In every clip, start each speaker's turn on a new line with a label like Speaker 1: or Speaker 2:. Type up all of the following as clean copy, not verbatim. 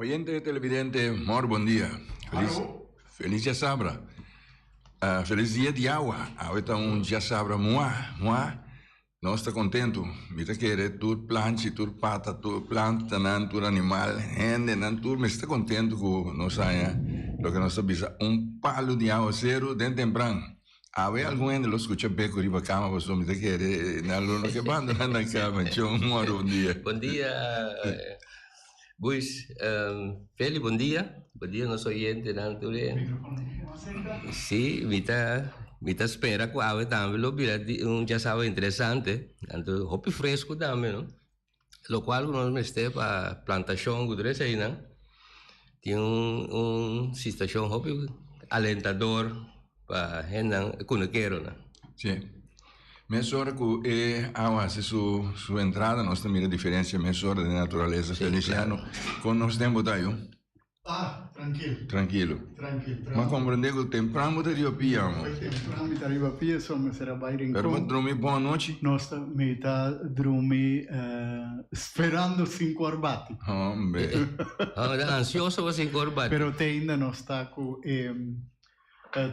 Speaker 1: Oyente televidente mor bon dia. Feliz, feliz djasabra. Uh, feliz dia di awa. Awe ta un djasabra mua, mua. Nos ta kontentu. Mi ta kere tur planchi, tur pata, tur plantanan, tur animal, hendenan, tur mester ta kontentu ku nos haña loke nos ta bisa un palu di awaseru den tempran. Awe algun hende lo skucha beku riba kama pasobra mi ta kere nan lo no ke bandoná nan kama. Tjon, mor bon dia.
Speaker 2: Bon dia Buis. Feli bon dia. Bon dia nos oyentenan tur e. Si, mi ta mi ta spera ku awe tambe lo bira un djasawe interesante. Anto hopi fresku tambe no. Lokual ku nos mester pa plantashon ku tur eseinan tin un un situashon hopi alentador pa hendenan e kunukeronan.
Speaker 1: Si. Mesora ku e awa hasi su su entrada nos ta mira diferensia mesora den naturalesa. Feliciano, kon nos tempu ta yu?
Speaker 3: Ah, trankil.
Speaker 1: Trankilo.
Speaker 3: Trankil,
Speaker 1: Ma comprende cu tempran bo ta riba pia, amo.
Speaker 3: Hoy tempran mi ta riba pia, so mester a bay Rincon.
Speaker 1: Pero bo drumi bon anochi?
Speaker 3: Nos ta, mi ta drumi sperando sinku or bati.
Speaker 1: Hombre.
Speaker 2: Oh, ta ansioso pa sinku or bati.
Speaker 3: Pero te ainda nos ta cu e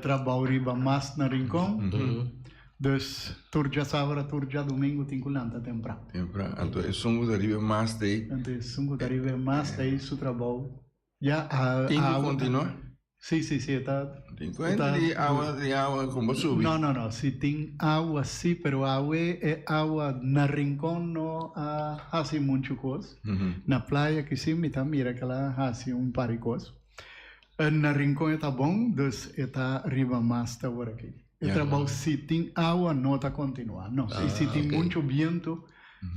Speaker 3: trabao riba mas na Rincon. Dus tur djasabra, tur djadumingu tin cu lanta tempran.
Speaker 1: Tempran. Anto esun cu ta riba e mast ei.
Speaker 3: Anto esun cu ta riba e mast ei su trabao ya a.
Speaker 1: Tin cu continua?
Speaker 3: Si, si, si, e ta.
Speaker 1: Tin cu hende di awa, di awa con bo subi.
Speaker 3: No, no, no. Si tin awa si, pero awe e awa na Rincon no a haci mucho cos. Na playa ki si mi ta mira cu el a haci un par di cos. Na Rincon e ta bon, dus e ta riba mast awor aki. E trabou si tin awa no ta continua, no. Y si tin mucho biento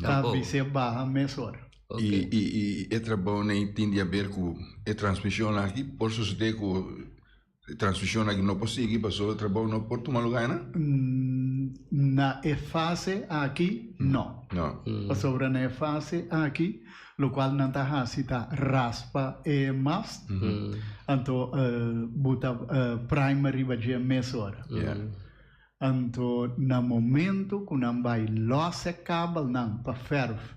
Speaker 3: ta bis'é baha mesora.
Speaker 1: Y y e trabou nei tin di haber cu e transmision aki? Por sucede cu e transmision aki no por sigui pasobra e trabou no por tuma lugar aina?
Speaker 3: Na e fase aki no.
Speaker 1: No.
Speaker 3: Pasobra na e fase aki Locual nan ta haci ta raspa e mast, anto buta primer riba dje mesora. Anto na momento cu nan bay los e kabelnan pa verf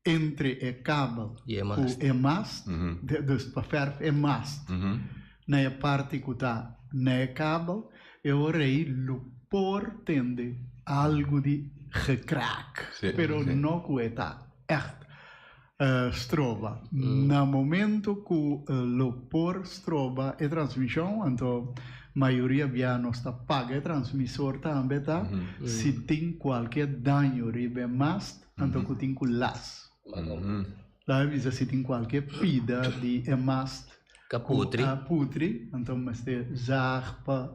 Speaker 3: entre e kabel cu e mast, dus pa verf e mast na e parti cu ta na e kabel, e ora ey lo por tende algo di gekraak, pero no cu e ta. Echt stroba. Na momento ku lo por stroba e transmishon, anto mayoria bia nos ta paga e transmisor tambe ta si tin kualke daño riba e mast, anto ku tin ku las. Laga bisa si tin kualke pida di e mast
Speaker 2: ku
Speaker 3: a putri, anto mester zaag pa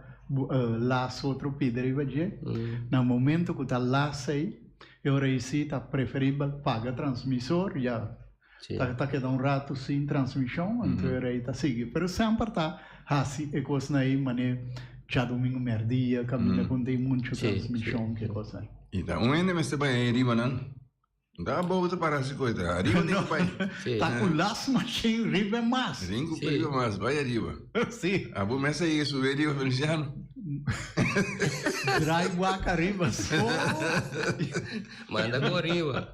Speaker 3: las otro pida riba dje. Na momento ku ta las ei, E ora ei si ta preferibel paga transmisor, ya ta ta keda un ratu sin transmishon, anto e ora ei ta sigui. Pero semper ta hasi e kosnan ei manera djadumingu merdia kaminda ku no tin muchu transmishon ke kosnan ei.
Speaker 1: I ta un hende mester bai ei riba nan? No ta abou ta para hasi koe ta ariba tin ku bai.
Speaker 3: Ta ku las mashin riba e mas.
Speaker 1: Tin ku riba mas, bai ariba.
Speaker 3: Si.
Speaker 1: Abo mes a yega subi ariba Feliciano.
Speaker 3: Draai wak ariba so.
Speaker 2: Manda ku ariba.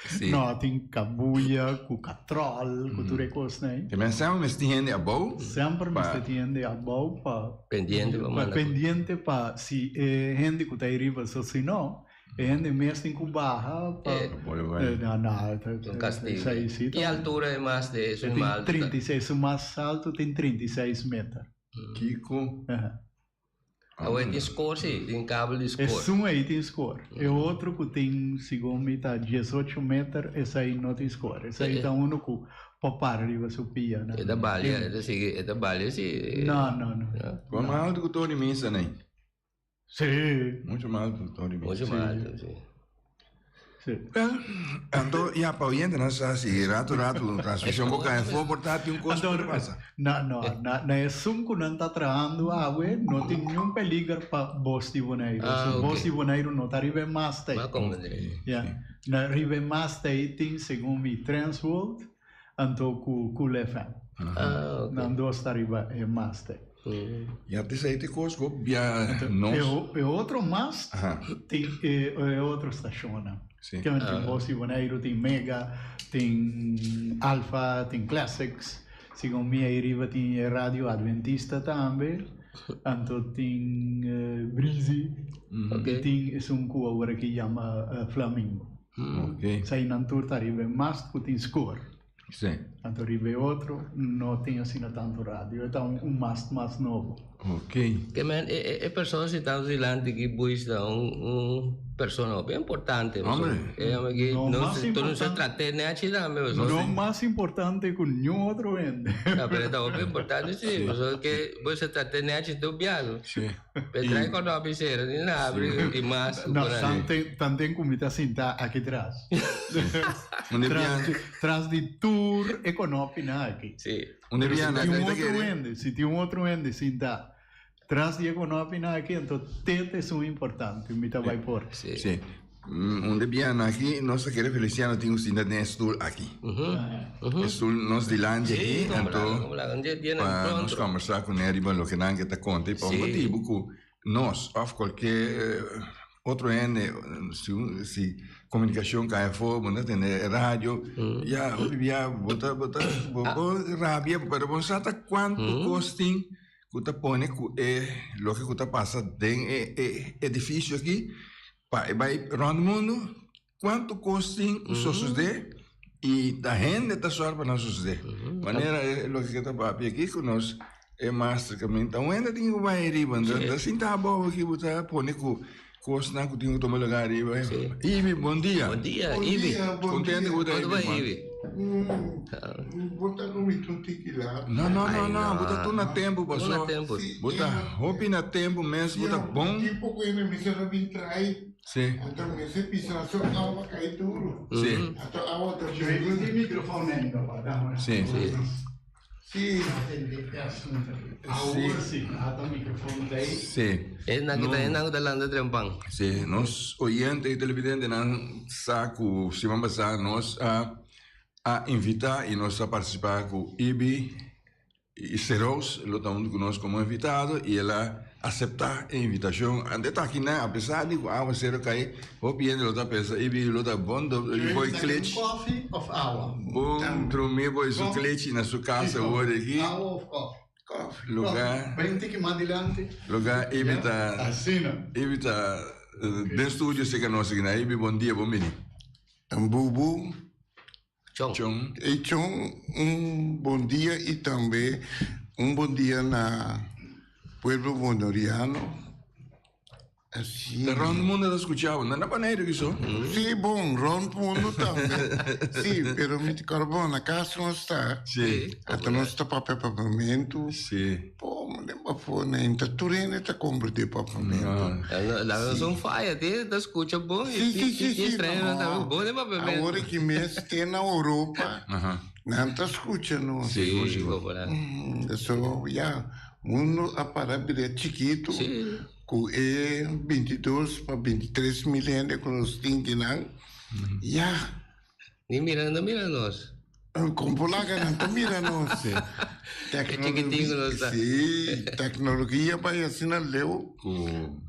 Speaker 1: Si.
Speaker 3: No, tin kabuya ku katròl ku tur e kosnan ei.
Speaker 1: Te men semper mester tin hende abou.
Speaker 3: Semper mester tin hende abou pa.
Speaker 2: Pendiente pa manda.
Speaker 3: Pendiente pa si e hende ku ta ariba so si no E hende mes tin ku baha pa. No, no.
Speaker 2: Un kastigo. Ki altura e mas de esun mas altu?
Speaker 3: 36, su mas altu tin 36 meter.
Speaker 1: Kiko?
Speaker 2: Awe tin skor si, tin kabel di skor.
Speaker 3: Esun ei tin skor. E otro ku tin segun mi ta 18 meter, esei no tin skor. Esei ta uno ku por para riba su pia.
Speaker 2: E ta balia, e ta sigui, e ta balia si.
Speaker 3: No, no, no.
Speaker 1: Kua mas altu ku Tony Misa nei?
Speaker 3: Sí.
Speaker 1: Mucho mas alto ku Tony
Speaker 2: Mucho mas alto, sí.
Speaker 3: Sí.
Speaker 1: Wel, anto ya pa oyentenan sa si rato rato transmisión bo cae afó por ta tin un cos por pasa.
Speaker 3: No, no, na, na esun ku nan ta trahando awe no tin niun peliger pa bos di Boneiru.
Speaker 2: Ah,
Speaker 3: So,
Speaker 2: ok.
Speaker 3: bos di Boneiru no ta riba e mast ei.
Speaker 2: Ma comprende.
Speaker 3: Ya. Na riba e mast ei tin segun mi Transworld anto ku Cool FM.
Speaker 2: Ah, ok.
Speaker 3: Nan dos ta riba e mast ei.
Speaker 1: Ya te sei te kos ku bia nos.
Speaker 3: E otro mast tin e otro stashonnan. Tin Bos di Boneiru, tin Mega, tin Alfa, tin Classics. Segun mi ei riba tin e Radio Adventista tambe. Anto tin Breezy. I tin esun ku awor aki yama Flamingo. Eseinan tur ta riba e mast ku tin score.
Speaker 1: Sí.
Speaker 3: Anto riba e otro no tin asina tanto radio, e ta un mast mas nobo.
Speaker 1: Ok.
Speaker 2: Ke men e e persona sintando dilanti ki Buis ta un un persona hopi importante.
Speaker 1: Hombre.
Speaker 2: E hombre ki
Speaker 3: No
Speaker 2: no
Speaker 3: mas
Speaker 2: se tur no se
Speaker 3: importante.
Speaker 2: trate nechi tambe pasobra.
Speaker 3: No mas importante ku niun otro hende.
Speaker 2: No, pero e ta hopi importante si, pasobra ke bo se trate nechi tur biaha.
Speaker 1: Sí.
Speaker 2: Pe trae konopi sera ni na abri i mas
Speaker 3: No, tanten, tanten ku mi ta sinta aki tras. Tras di, tras di tur e konopinan aki.
Speaker 2: Sí.
Speaker 3: Pero si tin un otro hende, si tin un otro hende sinta tras di e konopinan aki, anto te ta esun importante, mi ta bai por.
Speaker 2: Sí.
Speaker 1: Sí. Un de bianan aki, nos ta kere Feliciano tin un sinta den e stoel aki. E stoel nos dilanti aki, anto pa nos kombersá kuné riba loke nan ke ta konta i pa un motibu ku nos òf kualke otro hende si komunikashon kai afó bo no ta tende radio, ya hopi bia bo ta bo ta bo por rabia pero bo no sa ta kuantu kos tin ku ta pone ku e loke ku ta pasa den e edifisio aki. Pa e bai rond mundu, kuantu kos tin ku sosodé i ta hende ta sòru pa nan sosodé. Manera e loke ke ta papia aki ku nos e master kaminda, ta un hende tin ku bai ariba, no ta sinta abou aki bo ta pone ku kosnan ku tin ku tuma lugá ariba. Ibi, bon dia.
Speaker 2: Bon dia, Ibi.
Speaker 1: Kontento ku bo ta
Speaker 2: Ibi.
Speaker 4: Bo ta ku mi tur tiki laat.
Speaker 1: No, no, no, no, bo ta tur na tempu paso. Bo ta hopi na tempu mes, bo ta bon.
Speaker 4: Tin poko hende mester a bin trai.
Speaker 1: Si.
Speaker 4: Anto mester pisa so awa kai duru.
Speaker 1: Si.
Speaker 4: Anto awa ta
Speaker 3: Yo no tin microfoon ainda pa dame.
Speaker 1: Si.
Speaker 4: Si.
Speaker 3: Awor si, ata microfoon ta ei.
Speaker 1: Si.
Speaker 2: Esnan ki ta esnan ku ta lanta trempan.
Speaker 1: Si, nos oyente y televidentenan sa ku siman pasá nos a a invitá y nos a partisipá ku Ibi Serows lo ta huntu ku nos komo invitado y el a aseptá e invitashon. Ante ta akinan apesar di ku awasero kai hopi hende lo ta pensa Ibi lo ta bon boy klech.
Speaker 3: Koffie of awa?
Speaker 1: Bon drumi boy su klechi na su kas awor aki.
Speaker 3: Awa of koffie?
Speaker 4: Koffie.
Speaker 1: Lugar.
Speaker 3: Bai un tiki mas dilanti.
Speaker 1: Lugar Ibi ta.
Speaker 3: Asina.
Speaker 1: Ibi ta den studio seka nos aki na. Ibi bon dia bon bini.
Speaker 4: Bubu.
Speaker 2: Chon.
Speaker 1: Chon.
Speaker 4: Ey Chon, un bon dia y tambe un bon dia na pueblo boneriano. Así.
Speaker 1: Ta rond mundo ta scucha bo, no na Boneiru kiso.
Speaker 4: Sí, bon, rond mundo tambe. Sí, pero mi ta kòrda bon, na kas nos ta.
Speaker 1: Sí.
Speaker 4: Ata nos ta papia papiamentu.
Speaker 1: Sí.
Speaker 4: Po, mi den bafo, na inta tur hende ta komprendé papiamentu.
Speaker 2: La nos un faya, tin ta scucha bon y
Speaker 4: Sí, sí, sí,
Speaker 2: tin
Speaker 4: sí.
Speaker 2: extraño
Speaker 4: No.
Speaker 2: tambe bon den papiamentu.
Speaker 4: Awor ki mes te na Europa, nan ta scucha nos.
Speaker 2: Sí, sigur.
Speaker 4: So, ya, mundo a para bira chikitu.
Speaker 2: Sí.
Speaker 4: Ku e bintidos pa bintitres mil hende ku nos tin kinan, ya.
Speaker 2: Ni mira nan ta mira nos.
Speaker 4: Kon por laga nan ta mira nos.
Speaker 2: Ke chikitin ku nos ta.
Speaker 4: Sí, teknologia bai asina leu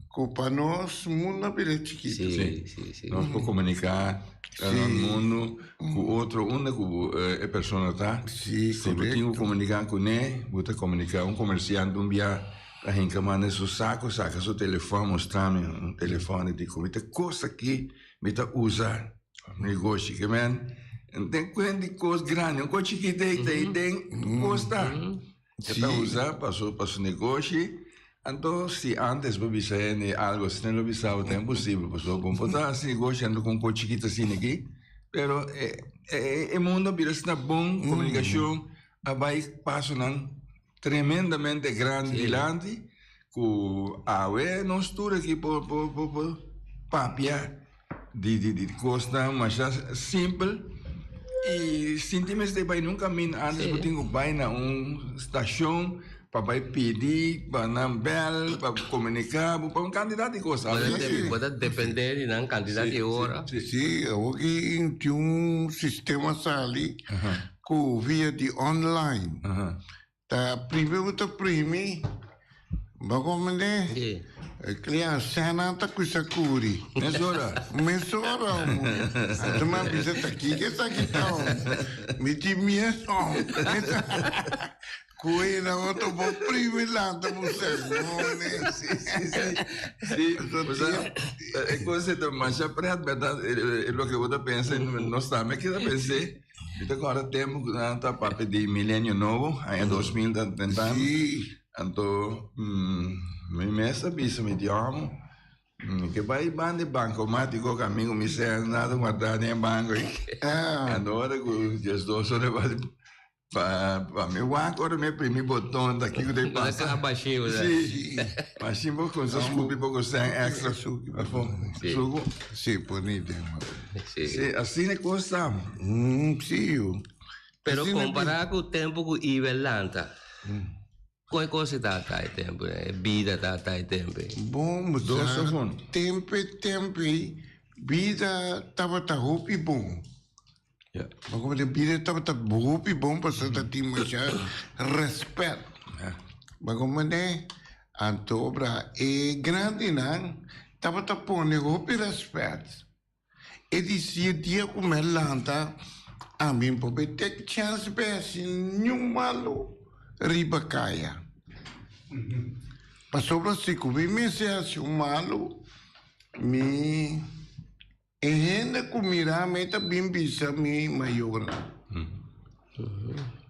Speaker 4: ku pa nos mundu a bira chikitu.
Speaker 2: Sí, sí, sí.
Speaker 1: Nos por komuniká na mundu ku otro unda ku e persona ta.
Speaker 4: Sí,
Speaker 1: Si bo tin ku komuniká kuné, bo ta komuniká. Un komersiante un bia Ta hinka manda su saco saca su telefon mustra mi un telefon di cu mi ta cos aki mi ta usa negoshi ke men den cuen di cos grandi un cos chikito ey ta ey den cos ta e ta usa pa su pa su negoshi anto si antes bo bisa hende algo asina lo bisa bo ta imposibel pasobra bo no por ta haci negoshi anto cu un cos chikito asina aki pero e mundo a bira asina bon comunicacion a bay pasonan Tremendamente grandi dilanti cu awe nos tur aki por por por por papia di di di cosnan masha simpel y sinti mester bay nun caminda antes bo tin cu bay na un stacion pa bay pidi pa nan bel pa comunica bo pa un cantidad di cos.
Speaker 2: Bo ta depende di nan cantidad di ora.
Speaker 4: Si, awoki tin un sistema sali Ku via di online. Ta primi bo ta primi. Bo comprende?
Speaker 2: Sí.
Speaker 4: E cliancenan ta cusa curi.
Speaker 1: Mesora.
Speaker 4: Mesora, omo. Anto mi a bisa ta kiko esaki ta, omo. Mi tin miedo, omo. Cu e na otro bo primi lanta bo sermone.
Speaker 1: Sí, sí, sí. Sí, o sea, e cosa ta masha pret, berdad, loke bo ta pensa, nos tambe keda pens'é. Mi ta kòrda tempu ku nan ta papia di milenio nobo, aña 2000 ta tentando.
Speaker 4: Sí.
Speaker 1: Anto, mi mes a bisa mi di amo, mi ke bai banda e bankomátiko ku amigo mi sèn nada guardá den e banko ei. Anto ora ku 12 ora bai Pa pa mi wak ora mi primi boton ta kiko ta pasa.
Speaker 2: Bo ta bashio da.
Speaker 1: Si. Mashin bo kumsa skupi poko sen extra. Afo. Suku.
Speaker 4: Si, poni den.
Speaker 2: Si.
Speaker 1: Si, asina e kos ta.
Speaker 4: Si yu.
Speaker 2: Pero kompara ku tempu ku Ibe lanta. Kon e kos ta ta e tempu, e bida ta ta e tempu.
Speaker 4: Bon, bo sa tempu e tempu ei bida tabata hopi bon.
Speaker 1: Ja.
Speaker 4: Ma como de bida tabata hopi bon pasobra ta tin masha respet.
Speaker 1: Ja.
Speaker 4: Ma como de anto obra e grandinan tabata pone hopi respet. E di e dia ku mi a lanta ami por be tek chèns pa hasi niun malu riba kaya. Pasobra si ku mi mester hasi un malu mi. E hende ku mira mi ta bin bisa mi mayornan.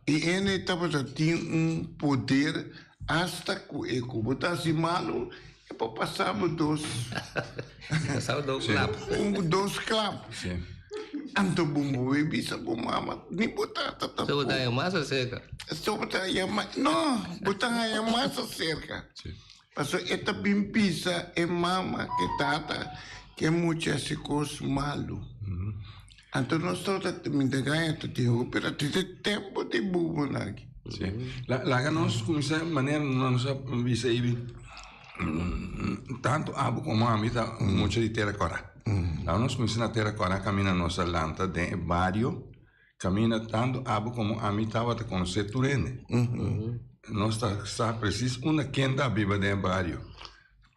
Speaker 4: I ene tabata tin un poder asta ku e ku bo ta hasi malu, e por pasa bo dos.
Speaker 2: Pasa bo dos klap.
Speaker 4: Un dos klap. Anto bo no por bisa bo mama ni bo tata tampoco.
Speaker 2: So bo ta haña mas aserka.
Speaker 4: So bo ta haña mas, no, bo ta haña mas aserka. Pasobra e ta bin bisa e mama ku e tata ku e mucha hasi kos malu. Anto nos tabata mi ta gaña ta tin hopi rato te tempu di bubunan aki.
Speaker 1: Sí. Laga nos kuminsá manera nos a bisa ei tantu abo komo ami ta mucha di Tera Kòrá. Laga nos kuminsá na Tera Kòrá kaminda nos a lanta den e bario Kaminda tantu abo komo ami tabata konosé tur hende. Nos ta sa presis unda ken ta biba den e bario.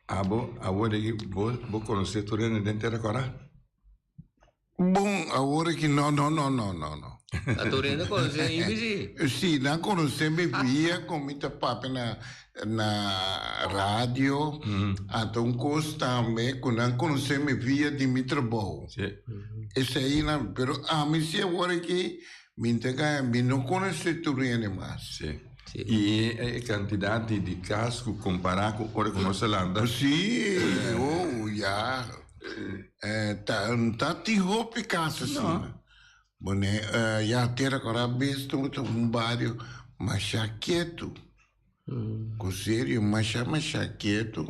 Speaker 1: Abo awor aki bo bo konosé tur hende den Tera Kòrá?
Speaker 4: Bon, awor aki no, no, no, no, no, no.
Speaker 2: A tur hende konosé Ibi si?
Speaker 4: Si, nan konosé mi via kon mi ta papia na na radio. Anto un kos tambe ku nan konosé mi via di mi trabou.
Speaker 1: Sí.
Speaker 4: Esei nan, pero ami si awor aki mi ta gaya, mi no konosé tur hende mas.
Speaker 1: Sí. I e kantidat di kas ku kompará ku ora ku nos a lanta.
Speaker 4: Sí, oh ya. Ta ta tin hopi kas asina. Bone, ya Tera Kòrá bes ta un bario masha ketu. Ku serio masha masha ketu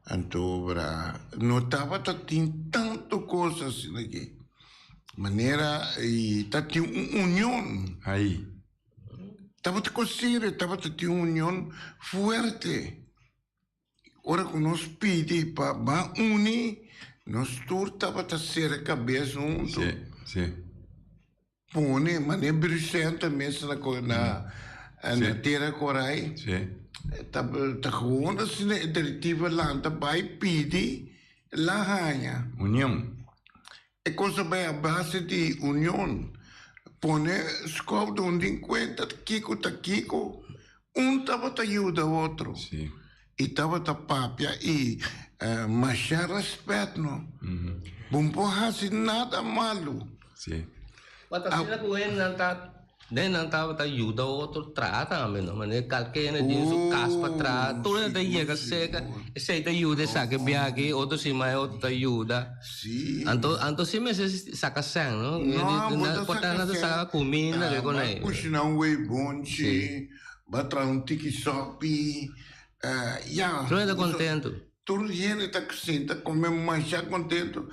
Speaker 4: anto bra no tabata tin tantu kos asina aki manera i ta tin un union
Speaker 1: Ai.
Speaker 4: Tabata kos serio tabata tin un union fuerte ora ku nos pidi pa ban uni nos tur tabata sera kabes huntu.
Speaker 1: Si si.
Speaker 4: Pone mane Brucenta mes na na na Tera Korai ta ta gewoon asina e directiva lanta bai pidi la haña.
Speaker 1: Union.
Speaker 4: E cosa bai a base di union. Pone scout un den cuenta kico ta kico un tabata yuda otro. I tabata papia i masha respet no. Bo no por hasi nada malu.
Speaker 1: Sí.
Speaker 2: Ma ta asina ku hendenan ta, hendenan tabata yuda otro traha tambe no, manera kalke hende tin su kas pa traha, tur hende ta yega serka, esei ta yuda esaki biaha, otro siman e otro ta yuda.
Speaker 4: Sí.
Speaker 2: Anto, anto si mester saka sèn no,
Speaker 4: No, bo ta
Speaker 2: por ta
Speaker 4: saka sèn.
Speaker 2: saka kuminda ke kon ei.
Speaker 4: Bo kushina un weibonchi, bo a traha un tiki sòpi. Ya.
Speaker 2: Tur hende ta kontentu.
Speaker 4: Tur hende ta sinta kome masha kontentu.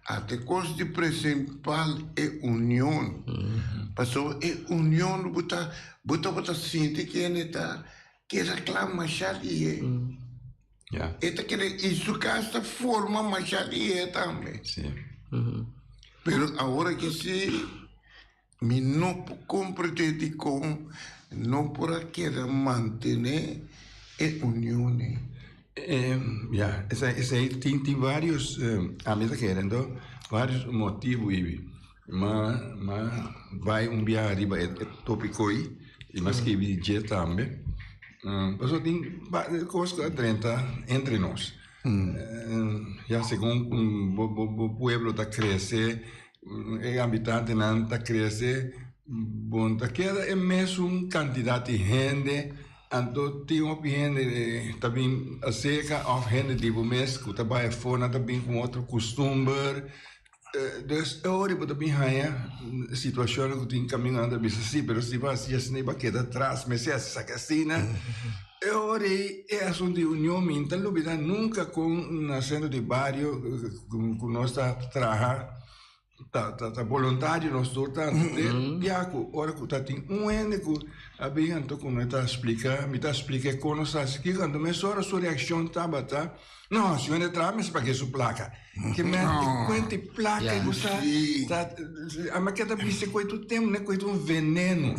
Speaker 4: Ata e kos di prinsipal e union. Pasobra e union bo ta bo tabata sinti ku hende ta keda kla masha lihé.
Speaker 1: Ya.
Speaker 4: E ta keda i su kas ta forma masha lihé tambe.
Speaker 1: Si.
Speaker 4: Pero awor aki si. Mi no por comprende dicon no por a keda mantene e union ei.
Speaker 1: Ya, esei tin tin varios ami ta kere anto varios motibu ibi. Ma ma bai un biaha riba e topiko ei i mi a skibi dje tambe. Pasobra tin kos ku a drenta entre nos. Ya segun bo bo pueblo ta krese e habitantenan ta krese bo no ta keda e mesun kantidat di hende. Anto tin hopi hende ta bin aserka òf hende di bo mes ku ta bai afó nan ta bin ku un otro kustumber. Dus e ora bo ta bin haña situashonnan ku tin kaminda nan ta bisa si, pero si bo hasi asina bo a keda atras, mester hasi esaki asina. E ora ei e asuntu di union mi no ta lubida nunka kon na sentro di bario ku nos ta traha. Ta ta ta boluntario nos tur ta de bia ku ora ku ta tin un hende ku a bin anto ku mi ta splika mi ta splika e kon nos ta hasi kiko anto mesora su reakshon tabata no si un hende traha mester pag'é su plaka ke men e kuenta e plaka ku sa ta ami a keda bisa ku e tur tempu ne ku e ta un veneno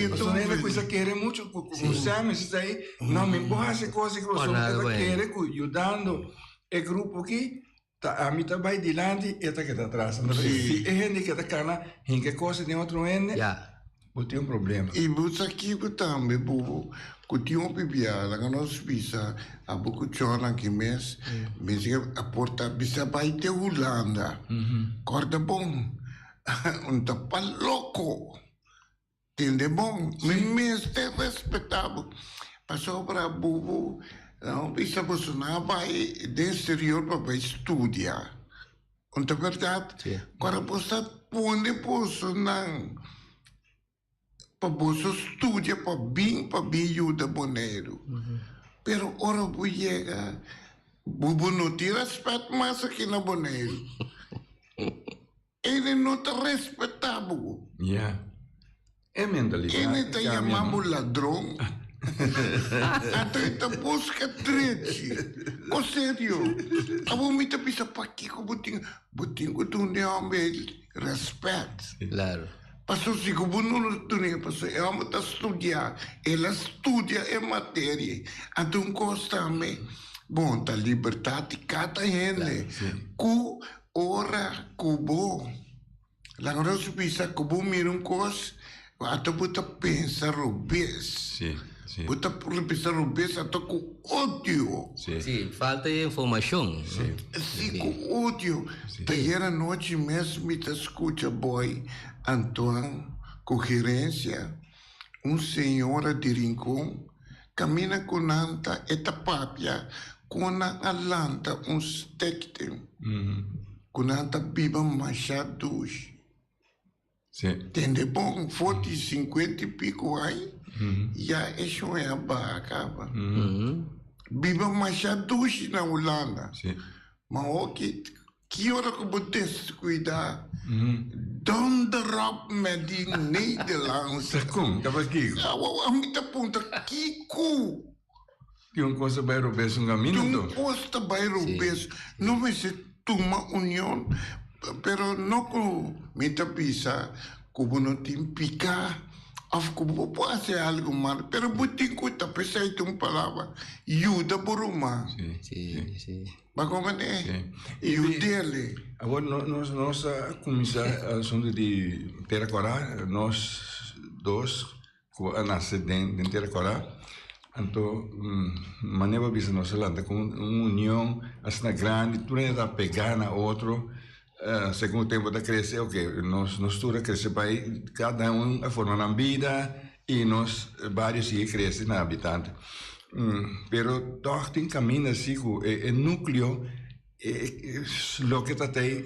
Speaker 1: pasobra hende ku sa kere muchu ku ku sa mester sa ei no mi por hasi kos aki pasobra e ta kere ku yudando e grupo aki. Ta ami ta bai dilanti, e ta keda atras. Anto si e hende ke ta kana hinka e kos den otro hende, bo tin un problema.
Speaker 4: I bo sa kiko tambe bo ku tin hopi bia laga nos bisa abo ku chon aki mes mester a por ta bisa bai te Hulanda kòrda bon un ta pa loko. Tende bon, mi mester respetá bo, pasobra bo bo no bisa boso nan a bai den exterior pa bai studia. Un ta bèrdat? Ora bo sa pone bosonan pa boso studia pa bin pa bin yuda Boneiru, pero ora bo yega bo bo no tin rèspèt mas aki na Boneiru. Ene no ta respetá bo.
Speaker 1: Ya. E mentalidad
Speaker 4: Ene ta
Speaker 1: cambia,
Speaker 4: yama
Speaker 1: no?
Speaker 4: bo ladron. Anto e ta busca drechi. O serio. Abo mi ta bisa pakiko bo tin, bo tin ku duna e homber respet.
Speaker 2: Claro.
Speaker 4: Paso si ku bo no dun'e, paso e homber ta studia, el a studia e materia. Anto un kos tambe, bon, ta libertad di kada hende ku Ora ku bo laga nos bisa ku bo mira un kos, ato bo ta pensa robes.
Speaker 1: Sí, sí.
Speaker 4: Bo ta pensa robes ato ku odio.
Speaker 1: Sí.
Speaker 2: Sí, falta di informashon.
Speaker 1: Sí.
Speaker 4: Sí, ku odio.
Speaker 1: Sí.
Speaker 4: Ta ayer anochi mes mi ta skucha boy Antoine ku gerencia, un señora di Rincon, Camina cu nan ta e ta papia cu nan a lanta un stichting cu nan ta biba masha dushi. Tende bon, for di cincuenta y pico ai ya e shoe a baha caba. Biba masha dushi na Hulanda. Ma hoki Ki ora ku bo deskuidá, donder op met di Nederlands.
Speaker 1: Ta kon? Ta pa kiko?
Speaker 4: Ami ta puntra kiko?
Speaker 1: Tin un kos ta bai robes un kaminda
Speaker 4: Tin
Speaker 1: anto?
Speaker 4: un kos ta bai robes. No mester tuma union, pero no ku mi ta bisa ku bo no tin piká òf ku bo por hasi algu mal, pero bo tin ku ta p'esei ta un palabra, yuda bo ruman.
Speaker 2: Sí, sí.
Speaker 4: Ba komprendé? Yudele.
Speaker 1: Awor nos nos a kuminsá asuntu di Tera Kòrá, nos dos ku a nase den den Tera Kòrá, anto manera bo a bisa nos a lanta ku un union asina grandi, tur hende ta pegá na otro, segun tempu ta krese oke nos nos tur a krese bai kada un a forma nan bida i nos bario sigui krese na habitante. Pero tòg tin kaminda si ku e núkleo loke ta tei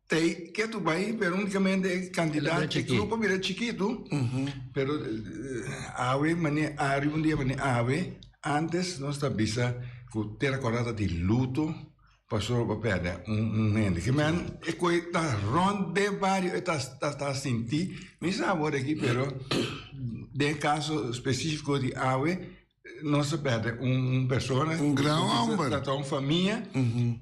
Speaker 1: tei ketu bai pero únikamente e kantidat e grupo a bira chikitu pero awe manera ariba un dia manera awe antes nos ta bisa ku Tera Kòrá ta di luto. Pasobra bo a pèrdè un hende. Ke men e koe ta rònt den bario e ta ta sinti, mi sa awor aki pero den e kaso spesífiko di awe nos a pèrdè un persona.
Speaker 4: Un gran hòmber.
Speaker 1: Ta un famia,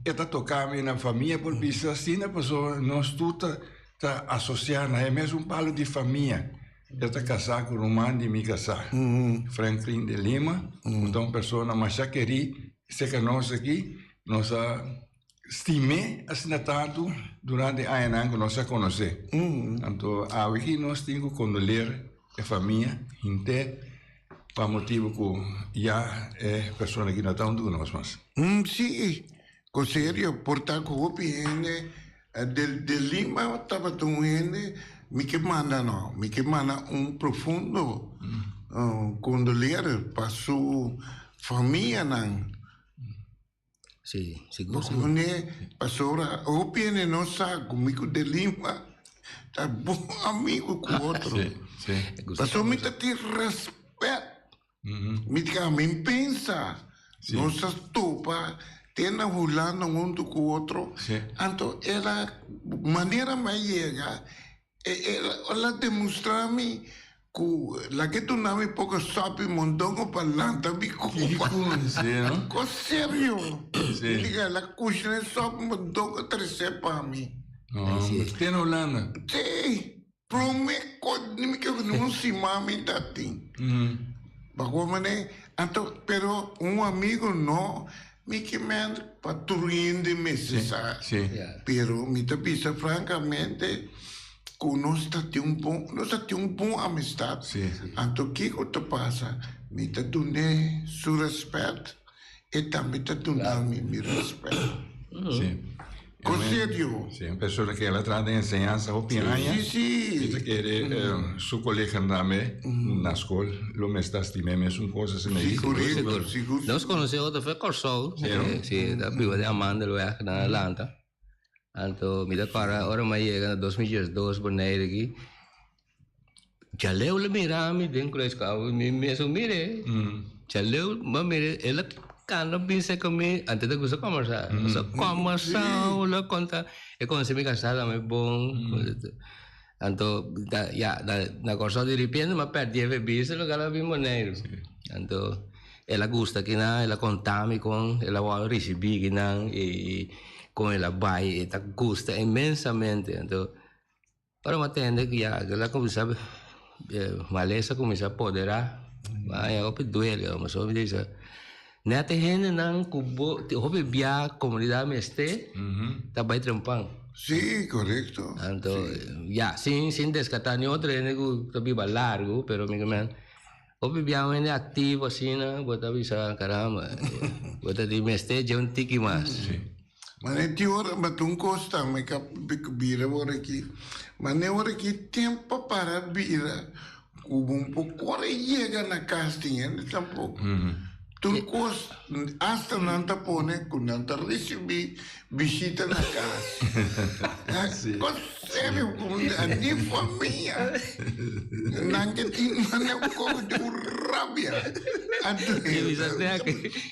Speaker 1: e ta toka mi na famia por bisa asina pasobra nos tur ta ta asosiá na e mesun palo di famia. E ta kasá ku ruman di mi kasá, Franklin de Lima, ku ta un persona masha kerí. Serka nos aki, nos a stim'é asina tantu durante e añanan ku nos a konosé. Anto awe aki nos tin ku kondoler e famia henter pa motibu ku ya e persona aki no ta huntu ku nos mas.
Speaker 4: Sí, ku serio, por ta ku hopi hende de Lima tabata un hende mi ke manda no, mi ke manda un profundo kondoler pa su famianan.
Speaker 2: Sí, sigur,
Speaker 4: sigur. Pone pasobra hopi hende no sa ku mi ku de Lima ta bon amigu ku otro.
Speaker 1: Sí, sí.
Speaker 4: Pasobra mi ta tin rèspèt. Mi ta mi pensa nos a topa te na Hulanda huntu ku otro. Anto el a manera mi a yega el a demostrá mi ku laga e duna mi poko sòpi mondongo pa lanta mi kupa. Kos serio. Mi diga el a kushina e sòpi mondongo tresé pa mi.
Speaker 1: Te na Hulanda?
Speaker 4: Sí. Prome ko mi ke un siman mi ta tin. Bajo mane anto pero un amigo no mi ke men pa tur hende mester sa. Pero mi ta bisa francamente ku nos ta tin un bon nos ta tin un bon amistad. Anto kiko ta pasa mi ta dun'e su respet e tambe ta duna mi mi respet. Con serio.
Speaker 1: Sí, un persona que el a traha den enseñansa hopi aña.
Speaker 4: Sí, sí.
Speaker 1: Mi ta kere su coleganan tambe na skol lo mester stim'é mesun kos asina
Speaker 4: ahí. Sigur, sigur, sigur.
Speaker 2: Nos konosé otro fe Kòrsou.
Speaker 1: Sí, no?
Speaker 2: Sí, ta biba den Amandelweg na Atlanta. Anto mi ta kòrda ora mi a yega na 2002 Bonaire aki, Djaleu lo mira mi den Kruiskouw, mi mesun mir'é. Djaleu mi a mir'é, el a kanda bisa ku mi, antes ta gusta kòmbersá. Nos a kòmbersá, lo a konta, e konosé mi kasá tambe bon. Anto, ya, na Kòrsou di repente mi a pèrdí e bista loke a bin Boneiru. Anto, el a gusta kinan, el a konta mi kon el a wòrdu risibí kinan i kon el a bai, e ta gusta inmensamente. Anto. Ora mi a tende ku ya el a kuminsá malesa a kuminsá poderá, mi a haña hopi duele. Pasobra mi ta bisa, nèt e hendenan ku bo hopi bia komunidat mester ta bai trempan.
Speaker 4: Sí, korekto.
Speaker 2: Anto, ya, sin sin deskartá ni otro hende ku ta biba largu, pero mi ke hopi bia un hende aktivo asina, bo ta bisa, karamba, bo ta di mester dje un tiki mas.
Speaker 4: Mane tin ora ma ta un kos tambe ka bira ora aki. Mane ora ki tempo para bira ku bo un por kore yega na kas tin hende tampoko. Tur kos asta nan ta pone ku nan ta risibí bishita na kas. Kos serio ku di famia nan ke tin mane un kos di un rabia.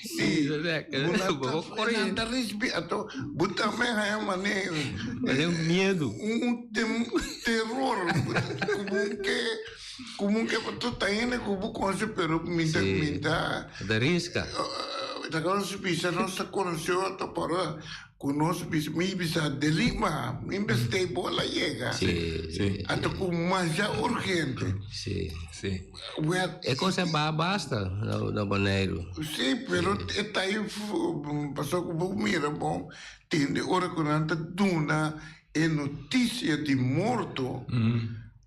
Speaker 2: Sí,
Speaker 4: nan ta risibí anto bo tambe haña mane
Speaker 2: un miedu,
Speaker 4: un teror komo un ke komo un ke tur ta hende ku bo konosi pero mi ta mi ta
Speaker 2: ta riska
Speaker 4: ta konosi bisa nos ta konosi otro pero Ku nos bisa, mi bisa de Lima, mi mester bola yega.
Speaker 2: Sí,
Speaker 1: sí.
Speaker 4: Anto ku masha urgente.
Speaker 2: Sí.
Speaker 1: Sí.
Speaker 4: Well,
Speaker 2: E cosa ba basta na, na Boneiru.
Speaker 4: Sí, pero e ta ahí pasobra ku bo mira bon, tende ora ku nan ta duna e notisia di morto,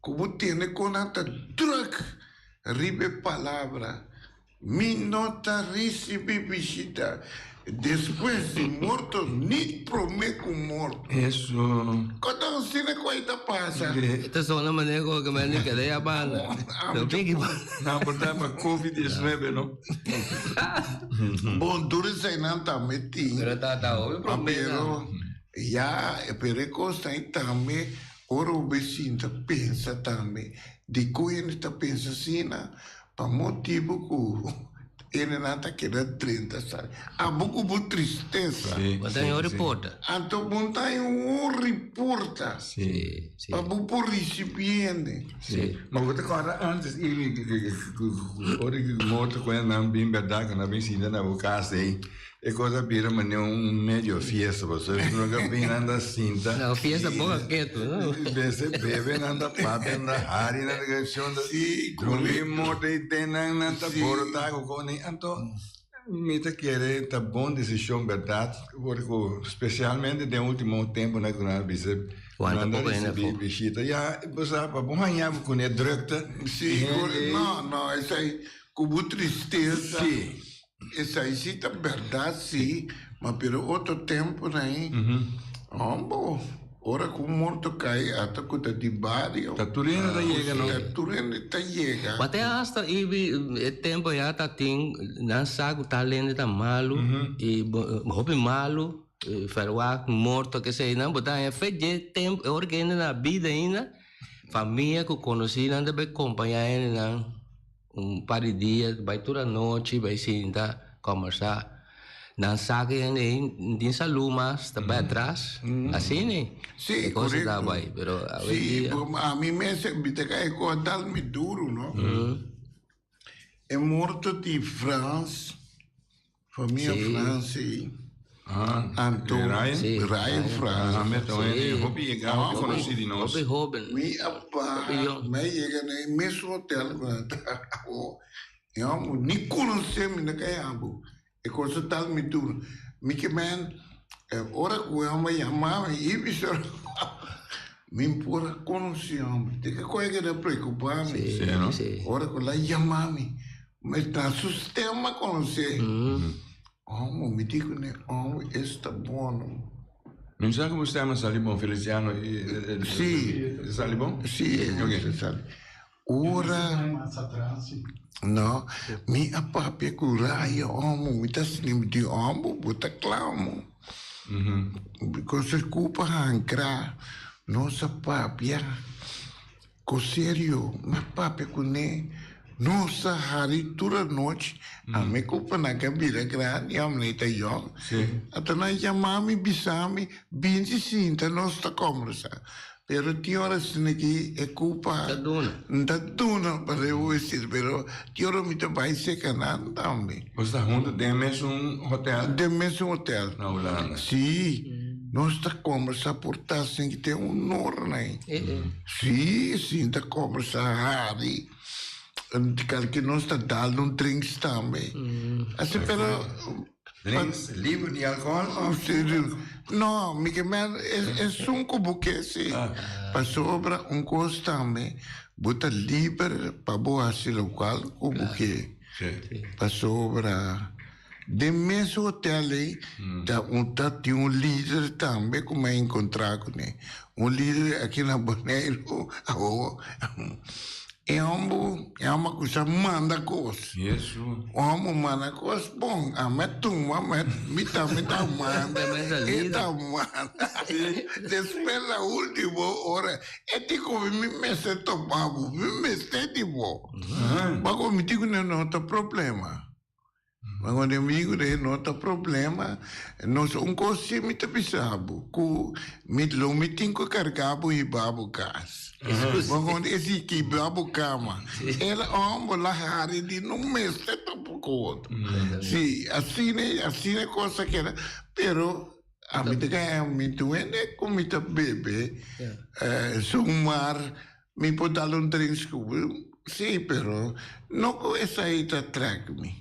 Speaker 4: ku bo tende kon nan ta druk riba e palabra. Mi no ta ricibi bishita despues di morto ni prome cu morto.
Speaker 1: Eso.
Speaker 4: Con ta asina cu ay ta pasa?
Speaker 2: E ta sona manera como que mi keda ya banda. No piki banda.
Speaker 1: No, por ta pa covid 19 no.
Speaker 4: Bon, tur esainan tambe tin.
Speaker 2: Pero ta ta hopi prome.
Speaker 4: Pero ya, pero e cosnan ay tambe ora bo bay sinta pensa tambe di cu hende ta pensa asina. Pa motibu ku hendenan ta keda drenta sali. Abo ku bo tristesa.
Speaker 2: Bo ta un reporta.
Speaker 4: Anto bo ta un reporta. Pa bo por risibi hende.
Speaker 1: Ma bo ta kòrda antes Amy ora ku morto ku nan bin bèrdat ku nan bin sinta na bo kas ei. E kos a bira manera un medio fiesta pasobra e no ka bin nan ta sinta.
Speaker 2: Na fiesta boka ketu no.
Speaker 1: Bese bebe nan ta papia nan ta hari nan ta shon ta drumi morto i te nan nan ta borota ku koni anto. Mi ta kere ta bon desishon bèrdat, porque spesialmente den ultimo temponan ku nan a bisa ku nan ta risibí bishita. Ya, bo sa, pa bo haña bo kuné drukte.
Speaker 4: Sí, no, no, esei ku bo tristesa.
Speaker 1: Sí.
Speaker 4: Esei sí ta bèrdat sí, ma pero otro temponan ei, hombo. Ora ku un morto kai ata ku ta di bario.
Speaker 1: Ta tur hende ta yega no.
Speaker 4: Ta tur hende ta yega.
Speaker 2: Ma te hasta ibi e tempo ya ta tin nan sa ku tal hende ta malu i hopi malu verwagt morto kesei nan bo ta haña fe dje tempo e ora ku hende na bida ainda famia ku konosí nan ta bai kompañá hendenan Un par di dia bai tur anochi bai sinta combersa nan sa cu hende ey tin salud mas ta bai atras asina ey
Speaker 4: Sí,
Speaker 2: e cosa ta
Speaker 4: correcto.
Speaker 2: bai pero
Speaker 4: Sí,
Speaker 2: awendia
Speaker 4: bo ami mes mi ta cay cu a dal mi duro no. E morto di Frans Famia
Speaker 2: Sí.
Speaker 4: Frans ei.
Speaker 1: Ah,
Speaker 4: Anto,
Speaker 1: Ryan?
Speaker 2: Sí.
Speaker 4: Ryan Frans.
Speaker 1: Ah, mi ta
Speaker 2: Sí.
Speaker 1: hopi yega, hopi conocí di nos.
Speaker 2: Hopi hoben.
Speaker 4: Mi a baha,
Speaker 2: Hopi jong.
Speaker 4: mi a yega na e mesun hotel ku nan ta awo. E homber ni konosé mi, no ka yama. E kos a tal mi duro. Mi ke men, ora ku e homber yama mi, i bisa, mi por a konosé e homber. Te ke kos a keda preokupa mi.
Speaker 2: Sí,
Speaker 1: Sí, no?
Speaker 2: sí.
Speaker 4: Ora ku el a yama mi, Mi ta su stem a conoce. Omo, mi di cu ne, omo, es ta bono.
Speaker 1: Mi sa cu bo stem a sali bon, Feliciano.
Speaker 4: Si.
Speaker 1: E sali bon?
Speaker 4: Si, e sali. Ora, no, mi a papia cu Raya, omo, mi ta sini, mi di, omo, bo ta cla, omo. Because e cupa hancra, nos a papia. Ku serio mi a papia kuné, nos a hari tur anochi, ami ku panan a bira grandi, ami ta yòn. Anto nan yama mi bisa mi, bin si sinta nos ta kòmbersá. Pero tin ora asina ki e kupa ta duna pa reusi, pero tin ora mi ta bai seka nan tambe.
Speaker 1: Boso ta huntu den e mesun hotel?
Speaker 4: Den mesun hotel.
Speaker 1: Na Hulanda?
Speaker 4: Sí. Nos ta kombersá por ta sin ki ten un nor nei. Sí, sí, ta kombersá hari. Kalke nos ta dal un drinks tambe. Así pero.
Speaker 1: Drinks liber di alkohòl òf?
Speaker 4: No, mi ke men esun ku bo ke sí. Pasobra un kos tambe, bo ta liber pa bo hasi lokual ku bo ke. Pasobra den mes hotel ei ta un ta tin un lider tambe ku mi a enkontrá kuné. Un lider aki na Boneiru awo e hòmber e hòmber a kuminsá manda kos. Un hòmber manda kos bon ami a tuma mi tambe ta manda e ta manda. Despues na ultimo ora e di ku mi mi mester topa bo mi mester di bo. Ma ku mi di ku no ta problema. Ma ku mi di ku no ta problema. Nos un kos si mi ta bisa bo, ku mi lo mi tin ku karga bo hiba bo kas. Ma ku esi kibra bo kama. El homber la hari di no mester tampoco otro. Si, asina, asina e kos a keda. Pero ami ta kaya mi duende ku mi ta bebe zomaar. Mi por dal un drinks ku bo, sí, pero no ku esei ta trek mi.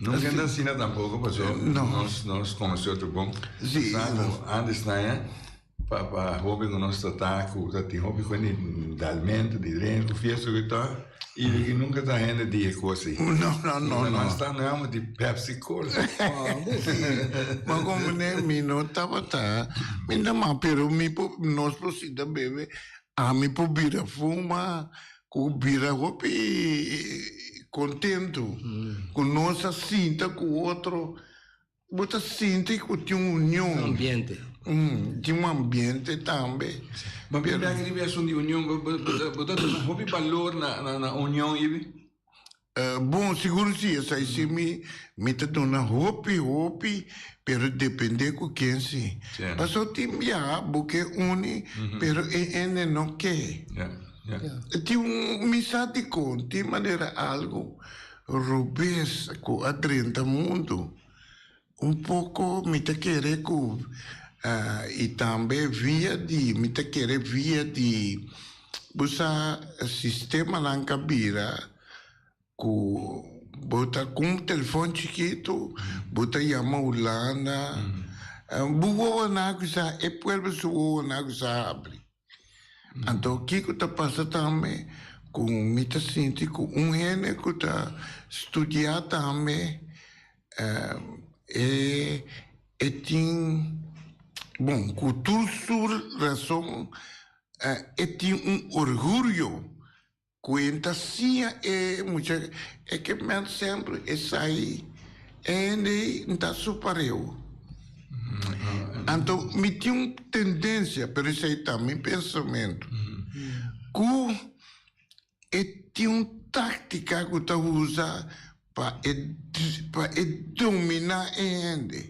Speaker 1: Nunca anda asina tampoco, paso nos nos conoce otro bon.
Speaker 4: Sí.
Speaker 1: Sa ku antes naña pa pa hopi ku nos ta ta ku ta tin hopi ku di dalmento, di drink, ku fiesta ku ta i di ki nunca ta hende di e kos ei.
Speaker 4: No, no, no, no.
Speaker 1: Mas ta no di Pepsi Cola.
Speaker 4: Ma como ne mi no tabata, mi ta ma pero mi por nos por sinta bebe. Ami por bira fuma ku bira hopi kontentu ku nos a sinta ku otro. Bo ta sinti ku tin un union.
Speaker 2: Ambiente.
Speaker 4: Tin un ambiente tambe.
Speaker 1: Ma bira bek riba e asuntu di union, bo ta duna hopi balor na union, Ibi?
Speaker 4: Bon, sigur si, esei si mi mi ta duna hopi hopi, pero depende ku ken si. Paso tin biaha bo ke uni, pero e hende no ke. Tin un mi sa dikon, tin manera algu robes ku a drenta mundu. Un poko mi ta kere ku i tambe via di mi ta kere via di bo sa sistemanan ka bira ku Bo ta ku un telefòn chikitu, bo ta yama Hulanda. Bo wowonan ku sa, e pueblo su wowonan ku sa habri. Anto kiko ta pasa tambe ku mi ta sinti ku un hende ku ta studia tambe e e tin, bon ku tur su rason e tin un orguyo Ku e ta siña e mucha e ke men semper esai hende n ta su pareu. Anto mi tin un tendensia, pero esei ta mi pensamentu, ku e tin un taktika ku ta usa pa e pa e dominá e hende.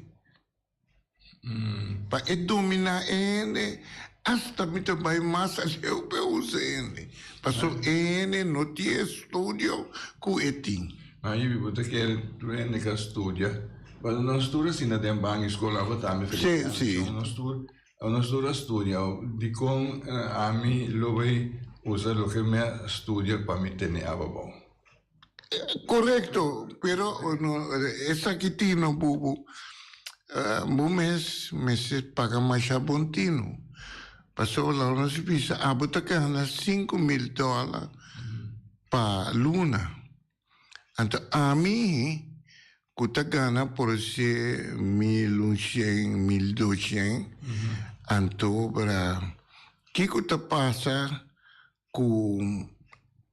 Speaker 4: Pa e dominá e hende, asta mi ta bai mas aleu pa e usa e hende, pasobra e hende no tin e studio ku e tin.
Speaker 1: Ma Ibi, bo ta kere tur hende ka studia? Pasobra nos tur asina den ban di skol abo tambe
Speaker 4: Feliciano.
Speaker 1: Sí, sí. Nos tur, nos tur a studia. Dikon ami lo bai usa loke mi a studia pa mi tene abo abou?
Speaker 4: Korekto, pero esaki tino bubu, bo mes mester paga masha bon tino. Pasobra laga nos bisa abo ta gana 5000 dòler pa luna. Anto ami ku ta gana por ser 1100, 1200, anto bra kiko ta pasa Ku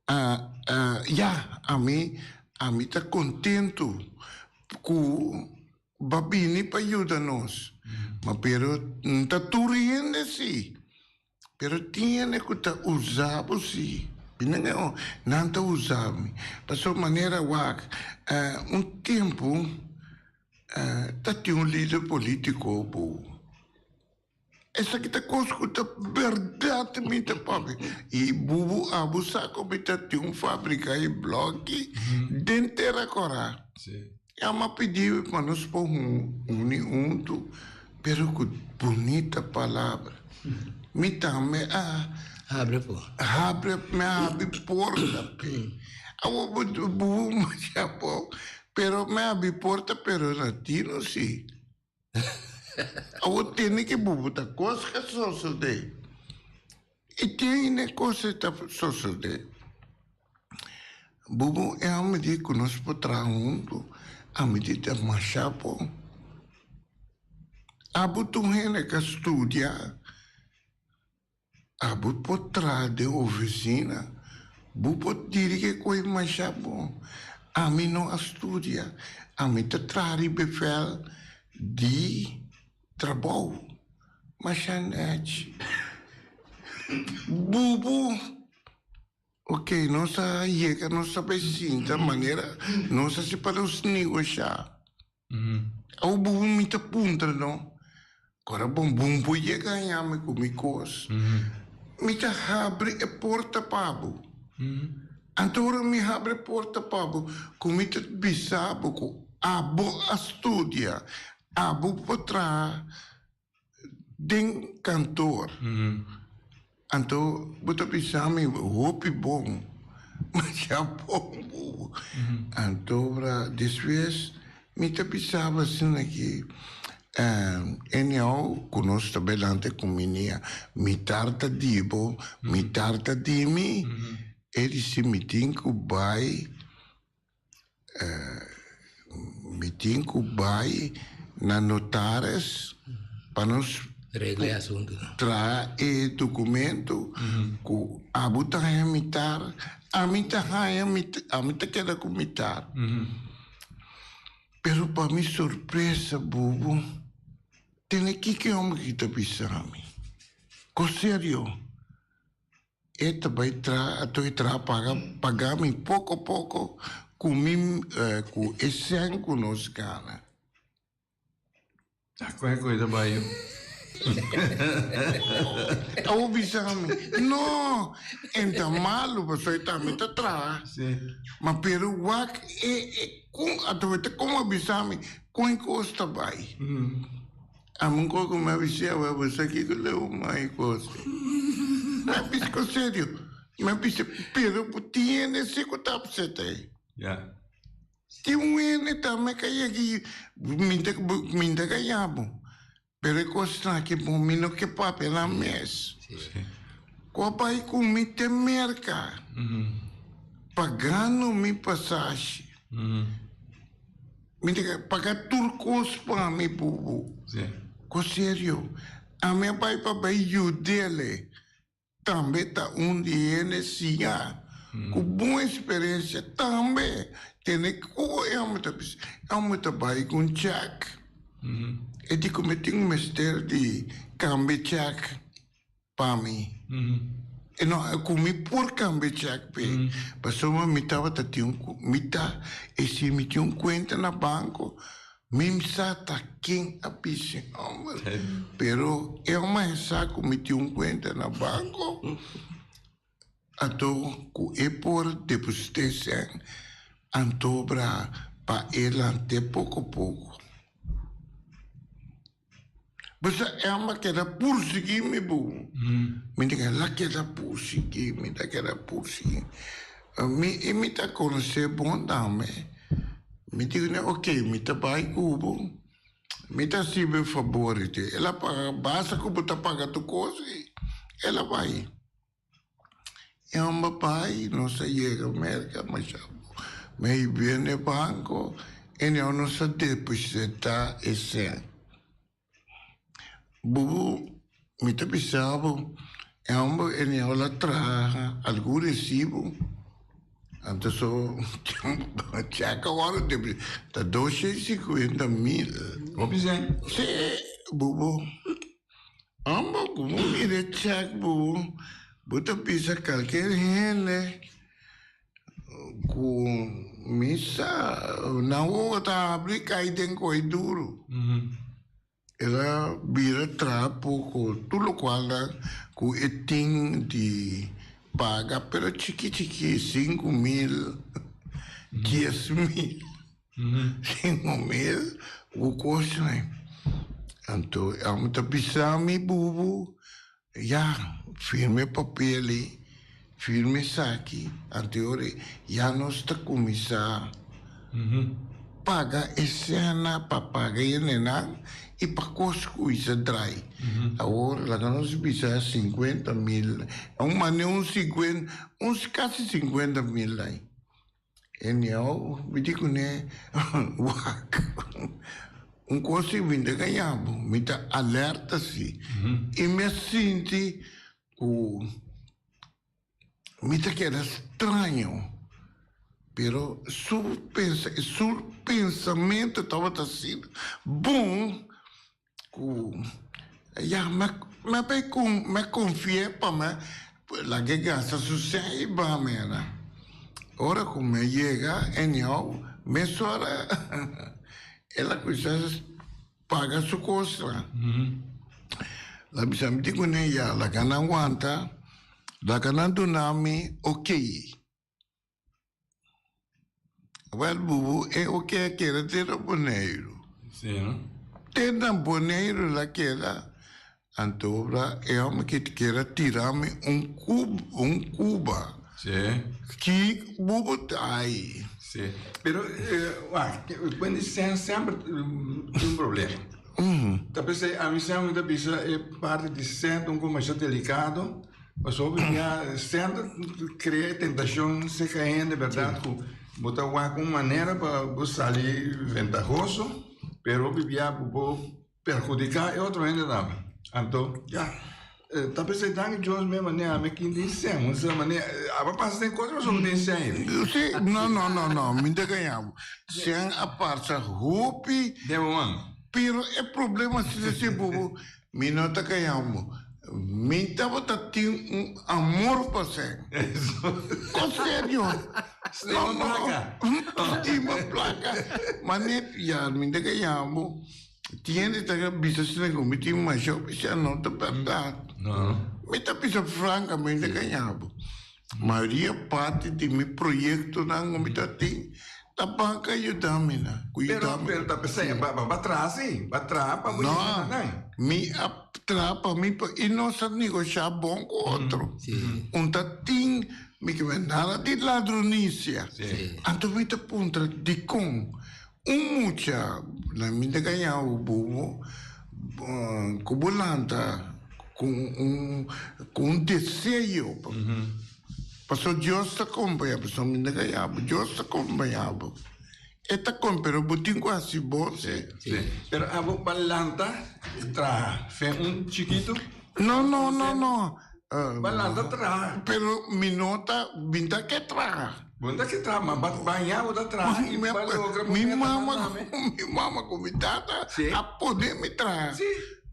Speaker 4: a a ya ami ami ta kontentu ku bo a bini pa yuda nos ma pero n ta tur hende si pero tin hende ku ta usa bo si nan ta usa mi pasobra manera wak un tempu ta tin un lider politiko bo. Esaki ta kos ku ta bèrdat mi ta papia. I bubu abo sa ku mi ta tin un fabrika di blòki den Tera Kòrá. I amo a pidi pa nos por uni huntu, pero ku bunita palabra. Mi tambe a
Speaker 2: Habri por.
Speaker 4: Habri, mi a habri porta p'e. Awor bubu masha bon, pero mi a habri porta pero na tino si. Awor tene ke bo ta kos ka sosodé. I tene kos ta sosodé. Bubu e hòmber di ku nos por traha huntu, ami di ta masha bon. Abo tur hende ka studia. Abo por traha den oficina, bo por dirigi koe masha bon. Ami no a studia, ami ta traha riba e vel di trabou masha nechi. Bubu, ok, nos a yega, nos a bai sinta manera nos a si pa nos negosha. Awo bubu mi ta puntra no, ora bon bun por yega haña mi ku mi kos, mi ta habri e porta pa bo. Anto ora mi habri e porta pa bo, ku mi ta bisa bo ku abo a studia, abo por traha den kantor. Anto bo ta bisa mi hopi bon, masha bon bubu. Anto bra despues mi ta bisa bo asina ki anyhow ku nos ta belante ku mi nia, mitar ta di bo, mitar ta di mi, e disi mi tin ku bai. Mi tin ku bai na notaris pa nos
Speaker 2: Regla e asuntu.
Speaker 4: traha e dokumento ku abo ta haña mitar, ami ta haña ami ta keda ku mitar. Pero pa mi sorpresa bubu, tene kiko e homber aki ta bisa mi? Ko serio? E ta bai traha, a toi traha paga, paga mi poko poko ku mi ku e sèn ku nos gana.
Speaker 1: Ta kohe kohe ta bai yo.
Speaker 4: Awo bisa mi, no, en ta malu pasobra e tambe ta traha.
Speaker 1: Sí.
Speaker 4: Ma pero wak e e kon a ta wete kon a bisa mi kon e kos ta bai. Ami un kos ku mi a bis'é awe, bo sa kiko leu mai kos. Mi a bisa ku serio, mi a bisa, pero bo tin hende si ku ta upset ei.
Speaker 1: Ya.
Speaker 4: Tin un hende tambe ka yega i mi ta mi ta gaña bo. Pero e kosnan aki bo mi no ke papia nan mes. Ku a bai ku mi te Merka pagando mi pasashi. Mi ta paga tur kos pa mi bubu. Kos serio. Ami a bai pa bai yud'el. Tambe ta un di hende siña ku bon eksperensia tambe tene ku e homber ta bisa. E homber ta bai ku un chèk. E di ku mi tin mester di kambia chèk pa mi. E no, ku mi por kambia chèk p'e. Pasobra mi tabata tin un, mi ta e si mi tin un kuenta na banko Mi sa ta ken a bisa e homber, pero e homber a sa cu mi tin un cuenta na banco, anto cu e por deposita e cen, anto bra pa e lant'e poco poco. Bo sa e homber a keda pursigui mi bu. Mi ta keda, el a keda pursigui mi, ta keda pursigui mi. I mi ta conoce bon tambe. Mi di kuné, ok, mi ta bai ku bo, mi ta hasi bo e fabor di. El a paga, basta ku bo ta paga tur kos, el a bai. E homber bai, nos a yega Merca, masha mi bini banco y nos a deposita e cen. Bubu, mi ta bisa bo, e homber e niaw la traha algun recibo, anto so check awor ta 250.000.
Speaker 1: Hopi cen?
Speaker 4: Si, bubu. Amba ku bo mira e chèk bo, bo ta bisa kalker hende ku mi sa nan wowo ta habri kai den koi duru. El a bira traha poko tur lokual nan ku e tin di paga pero chiki chiki 5000, 10.000. 5000 ku kosnan. Anto e amo ta bisa mi bubu, ya, firma e papel ei, firma esaki, anto e ora ei ya nos ta kuminsá paga e sena pa paga e nenan i pa kos kuminsá drai. Awor laga nos bisa 50.000, un mane un sinkuenta, un kasi 50.000 ei. Anyhow, mi di kuné, wak, un kos si mi ta gaña bo, mi ta alerta si. I mi a sinti ku mi ta keda straño, pero su pensa, su pensamentu tabata asina bon Ku ya mi a bai ku mi a konfi'é pa mi laga e gasta su sèn i baha mi ana. Ora ku mi a yega anyhow mesora el a kuminsá paga su kosnan. El a bisa mi di kuné ya laga nan wanta, laga nan duna mi okey. Wel bubu e o ke a keda te na Boneiru.
Speaker 1: Sí, no?
Speaker 4: Te na Boneiru la keda, anto obra e hòmber ki keda tira mi un kub, un kuba.
Speaker 1: Sí.
Speaker 4: Ki bubu ta ai.
Speaker 1: Sí. Pero, wak, kuent di sèn semper tin un problema. Ta p'esei ami semper mi ta bisa e parti di sèn ta un komershal delikado. Pasobra hopi bia semper crea e tentacion cerca hende berdad cu bo ta wak un manera pa bo sali ventahoso pero hopi bia bo por perhudica e otro hende tambe. Anto ya ta pensai danki Dios mi manera ami kin den sen un sa manera aba pasa den cos pasobra bo den sen ey.
Speaker 4: Si no no no no mi ta gaña bo sen a pasa hopi
Speaker 1: Den bo man.
Speaker 4: Pero e problema si ta si bo Mi no ta caña bo. Mi tabata tin un amor pa sèn. Con serio.
Speaker 1: Stima placa.
Speaker 4: Stima placa. Ma net ya mi ta caña bo. Tin hende ta bisa asina cu mi tin masha bisa no ta berdad. Mi ta bisa francamente caña bo. Mayoria parti di mi proyectonan cu mi ta tin ta banca yuda mi nan. Cu yuda mi.
Speaker 1: Pero ta pesey ba ba traha si, ba traha pa bo yega na nan.
Speaker 4: No, mi a traha pa mi y nos a negosha bon cu otro. Un ta tin. Mi ke men nada di ladronisia. Anto mi ta puntra dikon un mucha na mi ta gaña bo bobo ku bo lanta ku un ku un deseo pasobra Dios ta kompaña bo mi ta gaña bo Dios ta kompaña bo e ta kon pero bo tin ku hasi bon
Speaker 1: si. Pero abo pa lanta traha fe un chikitu?
Speaker 4: No no no no.
Speaker 1: Ba lanta traha.
Speaker 4: Pero mi no ta, mi ta ke traha.
Speaker 1: Bo no ta ke traha, ma ba baña bo ta traha i ba logra bo
Speaker 4: meta nan tambe. Mi mama ku mi tata a pone mi traha.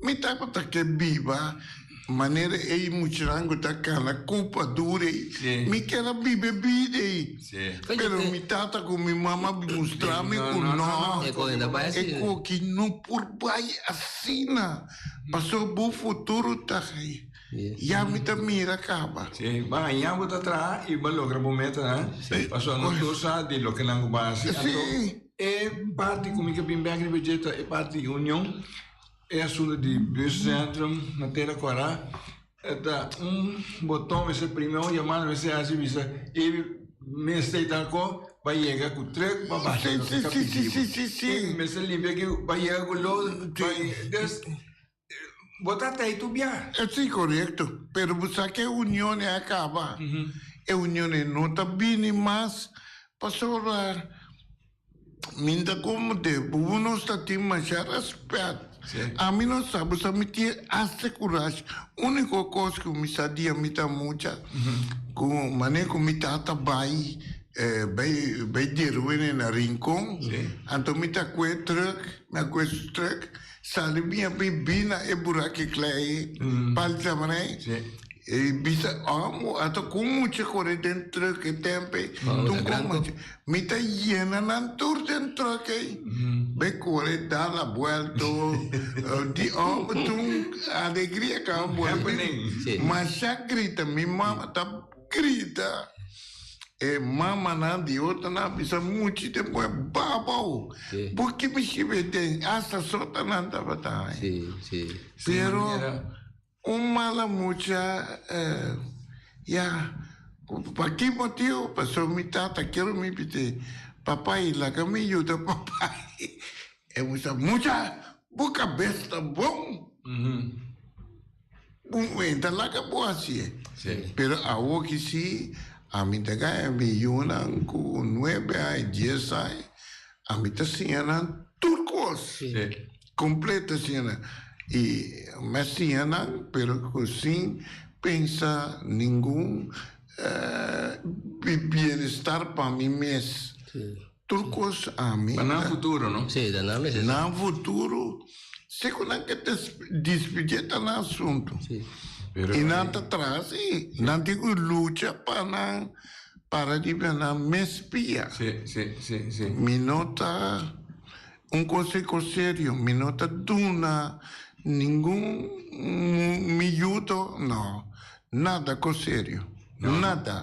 Speaker 4: Mi tabata ke biba manera ei muchanan ku ta kana kupa duru ei. Mi ker a biba e bida ei. Pero mi tata ku mi mama a mustra mi ku no, e koki no por bai asina pasobra bo futuro ta ei. Ya mi ta mira kaba.
Speaker 1: Sí, ba haña bo ta traha i ba logra bo metanan. Pasobra no tur sa di loke nan ku ba hasi. Anto e parti ku mi ke bin bek riba dje ta e parti di union, e asuntu di buscentrum na Tera Kora. E ta un boton mester primi, un yamada mester hasi bisa e mester i tal ko ba yega ku truk pa basha loke ta pidi bo. E mester limpia aki ba yega ku lodo. Des Bo ta tei tu bia.
Speaker 4: Si, korekto. Pero bo sa ke union e a kaba. E union e no ta bini mas pasobra mi ta komo te bo nos ta tin masha rèspèt. Ami no sa, bo sa mi tin asta kurashi. Uniko kos ku mi sa dia mi ta mucha ku manera ku mi tata bai bai bai Derwin na Rincon, anto mi ta kue trùk, mi a kue su trùk. Sali bin a bin bin na e buraki klei pal tamanei e bisa amo ata ku mucha kore den truck e tempo ei tun ku mucha mi ta yena nan tur den truck ei be kore da la buelto di amo tun alegria kaba bolbe masha grita mi mama ta Grita! E mamanan di otronan a bisa muchi den bo e babou. Bo ki mishi be den hasta sotanan tabata haña. Pero un mala mucha ya pa ki motibu? Pasobra mi tata kero mi piti papai laga mi yuda papai. E mucha mucha bo kabes ta bon. Un ta laga bo hacié. Pero awoki si, ami ta gaya mi yunan cu nuebe aña, dies aña, ami ta siña nan tur cos. Completo siña nan. Y mi a siña nan, pero cu sin pensa ningun bienestar pa mi mes. Tur kos ami.
Speaker 1: Pa nan futuro, no?
Speaker 2: Sí, ta nan mester.
Speaker 4: Nan futuro, si ku nan ke dispidí ta nan asuntu.
Speaker 2: Sí.
Speaker 4: I nan ta traha sí. Nan tin ku lucha pa nan para riba nan mes pia.
Speaker 1: Sí, sí, sí, sí.
Speaker 4: Mi no ta un konseho serio, mi no ta duna ningun mi yudo, no. Nada kos serio. Nada.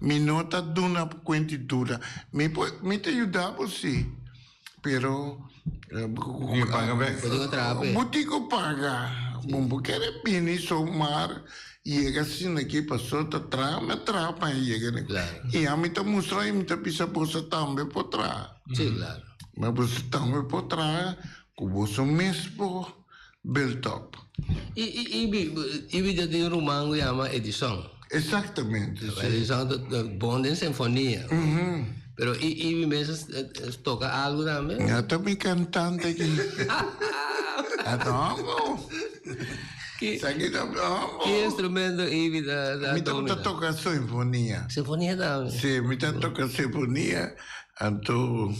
Speaker 4: Mi no ta duna bo kuenti dura. Mi por, mi ta yuda bo si, pero.
Speaker 1: Bo paga bek.
Speaker 2: Bo tin ku traha p'e.
Speaker 4: Bo tin ku paga. Bo no kere bini somar yega asina aki pasobra ta traha mi a traha pa e yega ne.
Speaker 2: Klaro.
Speaker 4: I ami ta mustra i mi ta bisa boso tambe por traha.
Speaker 2: Si, klaro.
Speaker 4: Ma boso tambe por traha ku boso mes por. Built up.
Speaker 2: I i i i i ta tin un ruman ku yama Edison.
Speaker 4: Exactamente,
Speaker 2: si. Edison ta bon den sinfonia. Pero i i mes toka algu tambe?
Speaker 4: Ya ta mi kantante aki. Amo. Esaki ta amo.
Speaker 2: Ki instrumento Ibi ta domina?
Speaker 4: Mi ta toka sinfonia.
Speaker 2: Sinfonia tambe?
Speaker 4: Si, mi ta toka sinfonia. Anto.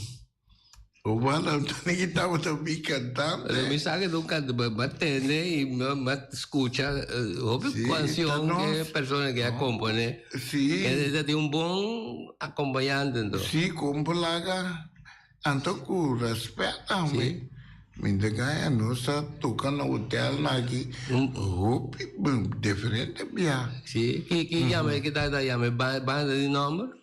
Speaker 4: Obama ni tabata mi cantante.
Speaker 2: Pero mi sa que tu canta, ma tende y ma escucha hopi
Speaker 4: Sí,
Speaker 2: canción
Speaker 4: ta
Speaker 2: que
Speaker 4: nos.
Speaker 2: persona que a compone.
Speaker 4: Sí.
Speaker 2: Que ta tin un bon acompañante entonces.
Speaker 4: Sí, con plaga. Anto cu respet tambe.
Speaker 2: Sí.
Speaker 4: Mi ta gaya nos a toca na hotel na aki. Hopi diferente bia.
Speaker 2: Sí, ki ki llama ki ta llama banda di nomber?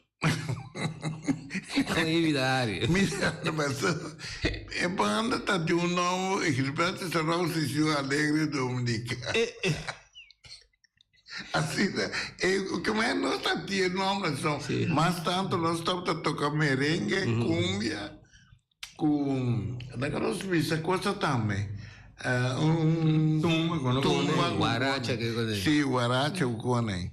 Speaker 2: Con Ividario.
Speaker 4: Mira, pasó. E banda ta di un nomber, Gilberto Sarau Sesión Alegre Dominica. Asina, e ke men nos ta tin e nomber so. Mas tanto nos tabata toka merengue, cumbia, ku laga nos bisa cosa tambe. Un
Speaker 1: Tumba ku no
Speaker 4: tumba ku
Speaker 2: Guaracha ke kos ei.
Speaker 4: Si, guaracha ku kon ei.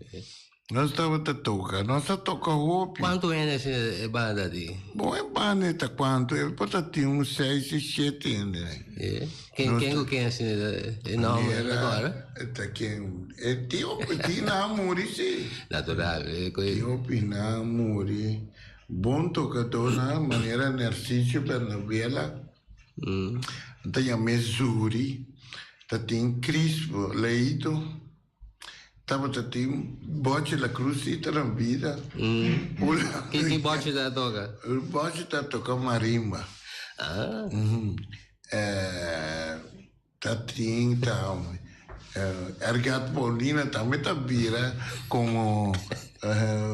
Speaker 4: Nos tabata toka, nos a toka hopi.
Speaker 2: Kuantu hende asina e banda di?
Speaker 4: Bon, e banda e ta kuantu, e por ta tin un seis i shete hende ei.
Speaker 2: E, ken ken ku ken asina e nòmber ta kòrda?
Speaker 4: E ta ken, e tin hopi, tin nan a muri si.
Speaker 2: Natural, e ku.
Speaker 4: Tin hopi nan a muri. Bon tokadónan manera Narciso Bernabela, ta yam'é Zuri, ta tin Crispo Leito. Tabata tin Bochi La Cruz si ta na bida.
Speaker 2: Ki ki Bochi ta toka?
Speaker 4: Bochi ta toka marimba.
Speaker 2: Ah.
Speaker 4: Ta tin ta Ergat Paulina tambe ta bira komo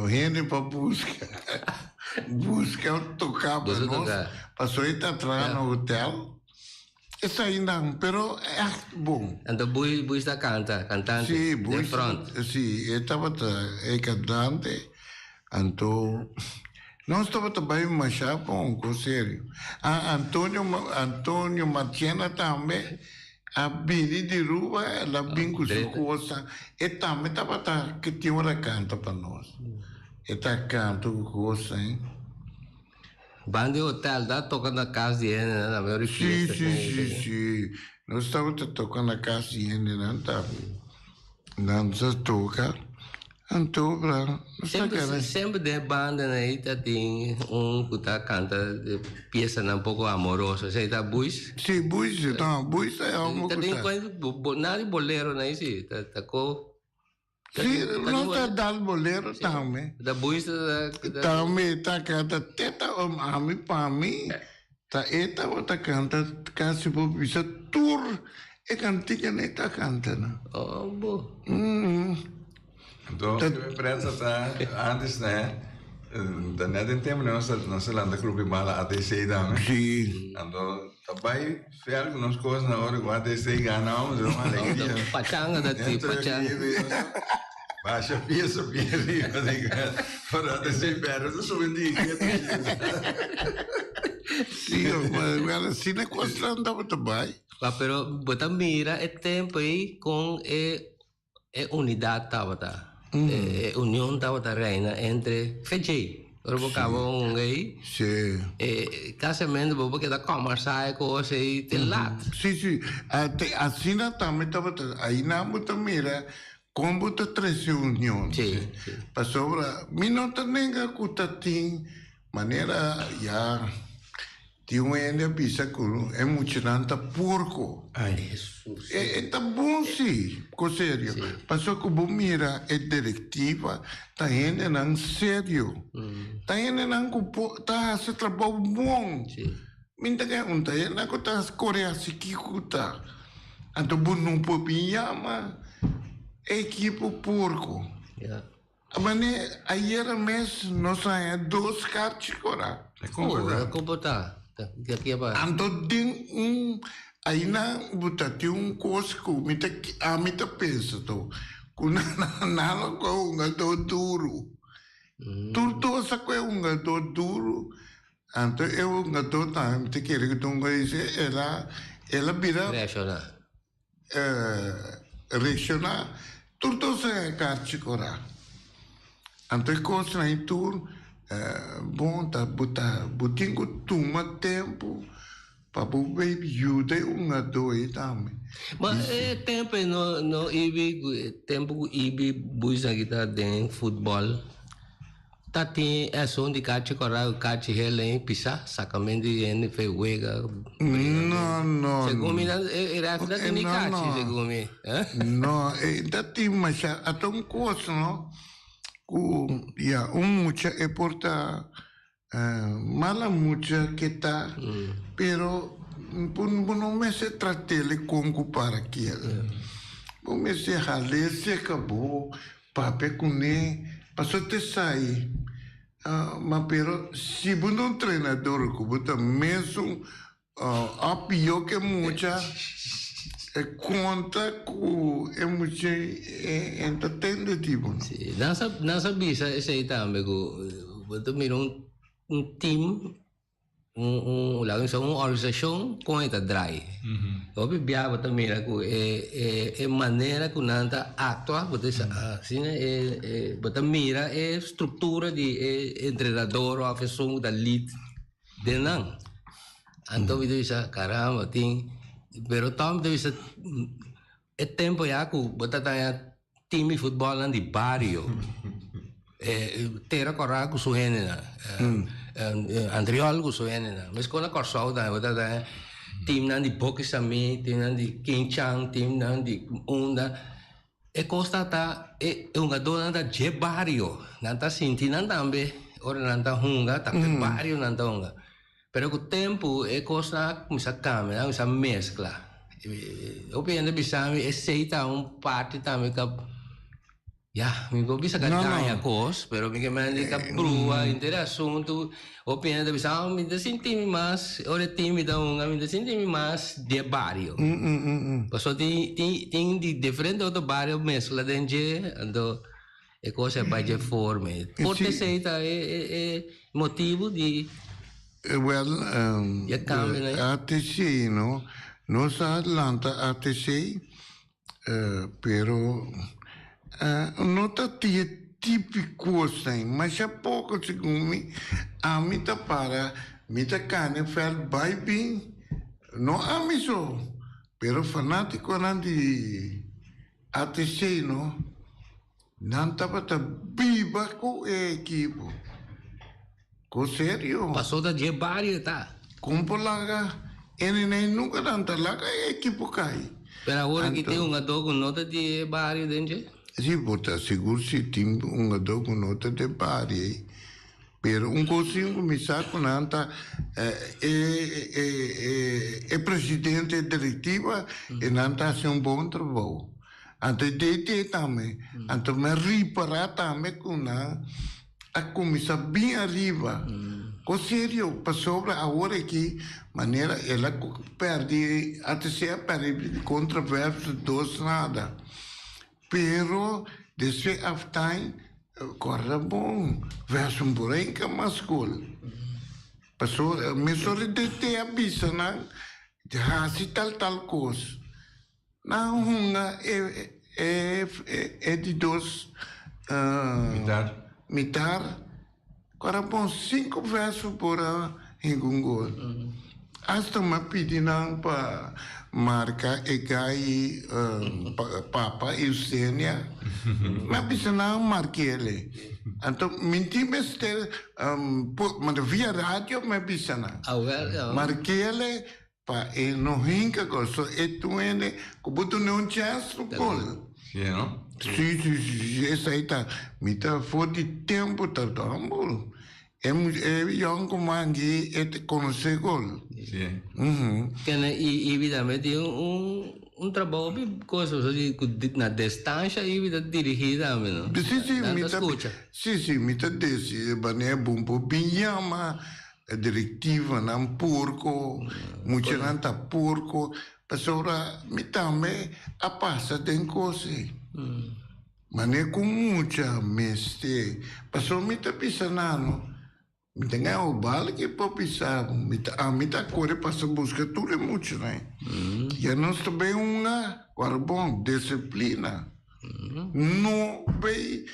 Speaker 4: hende pa buska buska toka pa nos pasobra e ta traha na hotel. Esainan, pero echt bon.
Speaker 2: Anto Bui, Bui sta canta, cantante,
Speaker 4: Sí,
Speaker 2: den
Speaker 4: Bui,
Speaker 2: front.
Speaker 4: sí, e tabata e cantante. Anto nos tabata bai masha bon, cu serio. Ah, Antonio, Antonio Marchena tambe a bini di Ruba, el a bin cu su cosa. E tambe tabata ke tin ora canta pa nos. E ta canta cu cosa, hein.
Speaker 2: Ban di hotel ta toka na kas di hendenan tambe ora di
Speaker 4: Sí,
Speaker 2: fiesta.
Speaker 4: sí, sí, sí. Nos tabata toka na kas di hendenan tambe. Nan sa toka. Anto bra, nos ta
Speaker 2: Semper,
Speaker 4: kere.
Speaker 2: semper den e bandanan ei ta tin un ku ta kanta piesanan poko amoroso. Esei ta Buis?
Speaker 4: Sí, Buis, no, Buis ta e homber
Speaker 2: Ta
Speaker 4: ku
Speaker 2: tin
Speaker 4: ta.
Speaker 2: kuen, nada di boleronan ei sí. Ta ta ko.
Speaker 4: Sí, nos ta dal bolero tambe.
Speaker 2: Ta buis ta.
Speaker 4: Tambe ta canta te ta ami pa mi ta e tabata canta casi por bisa tur e cantica nan e ta canta nan.
Speaker 2: Oh bo.
Speaker 1: Anto e prensa ta antes ne ta net den tempo nos a lanta club di bala ATC tambe.
Speaker 4: Sí.
Speaker 1: Anto ta bay Fiel ku nos kos na ora ku ATC gana amo ta un alegria.
Speaker 2: Pachanga ta ti, pachanga.
Speaker 1: Basha pie su pie riba di ora ATC perde ta subi di
Speaker 4: Sí, maar asina kosnan tabata bai.
Speaker 2: Pa pero bo ta mira e tempo ei kon e E unidat tabata, e union tabata reina entre fechei. Ora bo kaba un ei, e kasamente bo por keda kòmbersá e kos ei te lat.
Speaker 4: Sí, sí. Te asina tambe tabata. Ainan bo ta mira kon bo ta trese union.
Speaker 2: Sí, sí.
Speaker 4: Pasobra mi no ta nenga ku ta tin manera ya. Tin un hende a bisa ku e muchanan ta porko.
Speaker 2: Ay Hesus.
Speaker 4: E ta bon si, ku serio. Pasobra ku bo mira e direktiva ta hendenan serio. Ta hendenan ku por ta hasi trabou bon. Mi ta kere un ta hendenan ku ta kore hasi kiko ku ta. Anto bo no por bin yama e ekipo porko. Mane ayera mes nos haña dos karchi kora.
Speaker 2: Oh, kon por ta?
Speaker 4: Anto den un aina bo ta tin un kos ku mi ta ami ta pensa to ku nan a kohe hungadó duru. Tur dos a kohe hungadó duru anto e hungadó tambe mi ta kere ku ta hunga dice el a el a bira
Speaker 2: Reakshoná.
Speaker 4: Reacciona tur dos a karchi kora. Anto e kosnan ei tur bon ta bo ta bo tin ku tuma tempu pa bo bay yuda e hungadó ei tambe.
Speaker 2: Ma e tempu ei no no ibi e tempu ku ibi buis aki ta den futbòl. Ta tin esun di kachi kòrá ku kachi hel en pisá, sakamento di hende fe wega.
Speaker 4: No, no.
Speaker 2: Segun mi nan e rèfri ta tene kachi, segun mi.
Speaker 4: No, e ta tin masha. Ata un kos no, ku ya un mucha e por ta mala mucha ke ta, pero bo no mester trat'el kon ku para kiel. Bo mester hal'é serka bo. Papia kuné paso te sai ma pero si bo ta un trenador ku bo ta mesun òf pió ke mucha E konta ku e mucha e ta tende di bo no.
Speaker 2: Si, nan sa nan sa bisa esei tambe ku bo ta mira un un team un un laga mi bisa un organisashon kon e ta drai. Hopi bia bo ta mira ku e e e manera ku nan ta aktua bo ta bisa asina e e bo ta mira e struktura di e entrenador òf esun ku ta lead den nan. Anto mi ta bisa, caramba, tin, pero tòg mi ta bisa, e tempo ya ku bo ta taña team di futbòlnan di bario, Tera Kòrá ku su hendenan, Antriòl ku su hendenan, meskos na Kòrsou tambe bo ta taña teamnan di Boki Samí, teamnan di Kinchan, teamnan di unda, e kos ta ta e hungadónan ta dje bario, nan ta sinti nan tambe ora nan ta hunga ta p'e bario nan ta hunga. Pero ku tempu e kosnan a kuminsá kambia, nan a kuminsá meskla. Hopi hende bisa mi esei ta un parti tambe ku a, ya, mi por bisa ku a daña kos, pero mi ke mende ku a brua henter e asuntu. Hopi hende ta bisa, ah, mi ta sinti mi mas, ora e tin mi ta hunga, mi ta sinti mi mas di e bario. Pasobra tin, tin, tin di diferente otro bario meskla den dje, anto E kos a bai dje forma. Por ta esei ta e motibu di
Speaker 4: Wel,
Speaker 2: e kambionan ei?
Speaker 4: ATC no, nos a lanta ATC, pero no ta tin e típiko esei, masha poko segun mi, ami ta para, mi ta kane vèlt bai bin, no ami so, pero fanátikonan di ATC no, nan tabata biba ku e ekipo. Ku serio.
Speaker 2: Paso ta dje bario e ta.
Speaker 4: Kon por laga NNA nunka nan ta laga e ekipo kai.
Speaker 2: Pero awor aki tin hungadó ku no ta di e bario den dje?
Speaker 4: Si, bo ta sigur si tin hungadó ku no ta di e bario ei. Pero un kos sin ku mi sa ku nan ta e e presidente e direktiva e nan ta hasi un bon trabou. Anto e DT tambe. Anto mi a ripará tambe ku nan a kuminsá bin ariba. Kos serio pasobra awor aki manera el a pèrdè ATC a pèrdè kontra Versus dos nada. Pero despues aftime corda bon version borenka mas gol. Paso mesora DT a bisa nan haci tal tal cos. Nan hunga e e di dos mitar. Corda bon cinco verso por a hinca un gol. Hasta mi a pidi nan pa marca e gai papa Eusenia. Mi a bisa nan markele. Anto mi tin mester via radio mi a bisa nan. Markele pa e no hinca gol. So e tur hende cu bo duna un chance lo gol.
Speaker 1: Sí, no?
Speaker 4: Sí, sí, sí, esai ta. Mi ta for di tempo ta dòmbel. E e yònkuman aki e ta konosé gol.
Speaker 1: Sí.
Speaker 2: Kende i Ibi tambe tin un un trabou hopi cosa so di ku na destansha Ibi ta dirigí tambe no.
Speaker 4: Sí, sí,
Speaker 2: Nan
Speaker 4: mi
Speaker 2: ta
Speaker 4: ta
Speaker 2: skucha.
Speaker 4: sí, sí, mi ta desi wanneer bo por bin yama e direktivanan purko, muchanan ta purko, pasobra mi tambe a pasa den kos ei. Manera ku mucha mester. Pasobra mi ta bisa nan no, mi ta gana un bala ke por bisa bo, mi ta ami ta kore pasa buska tur e muchanan ei. Ya nos ta bay hunga warbon, disiplina. No bay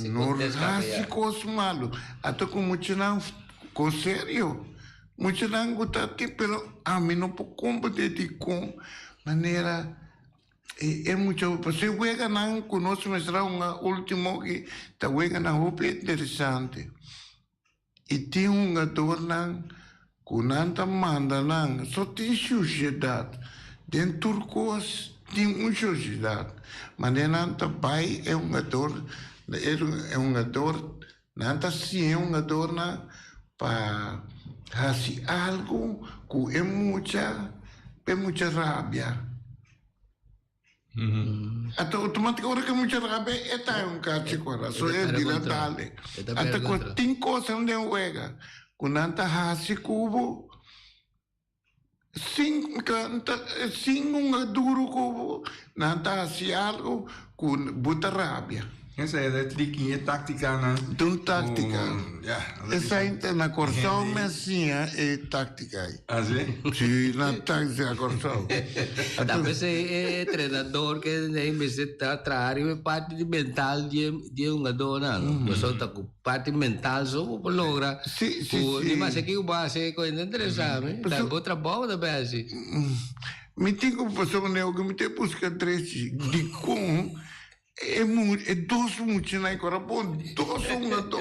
Speaker 4: no hasi kos malu. Ata ku muchanan kos serio. Muchanan ku ta tin pero ami no por komprende dikon manera. E mucha pasobra e weganan ku nos mester a hunga ultimo aki ta weganan hopi interesante. I tin hungadornan ku nan ta manda nan so tin shushedat. Den tur kos tin un shushedat. Manera nan ta bai e hungador e hungador nan ta siña e hungadornan pa hasi algu ku e mucha pa e mucha rabia. Anto automático ora ku e mucha rabia e ta haña un kachi kora so e bira dale. Anto ku tin kosnan den wega ku nan ta hasi ku bo. Sin sin un duro ku nan ta hasi algo ku bo ta rabia.
Speaker 1: Esei ta triki e taktikanan.
Speaker 4: Ta un taktika. Esei ta na Kòrsou mi a siña e taktika ei.
Speaker 1: Ah si?
Speaker 4: Si, na taktika Kòrsou.
Speaker 2: Ta p'esei e trenador ke ei mester ta traha riba e parti di mental di e hungadónan. Pasobra ta ku Parti mental so bo por logra.
Speaker 4: Sí, sí,
Speaker 2: Ku
Speaker 4: sí.
Speaker 2: ni mas aki ku bo hasi ku hende interesá mi. Ta bo trabou ta bay hasi.
Speaker 4: Mi tin ku pasobra neo ku mi ta buska drechi dikon e mu e dos muchanan e kora bon dos hungadó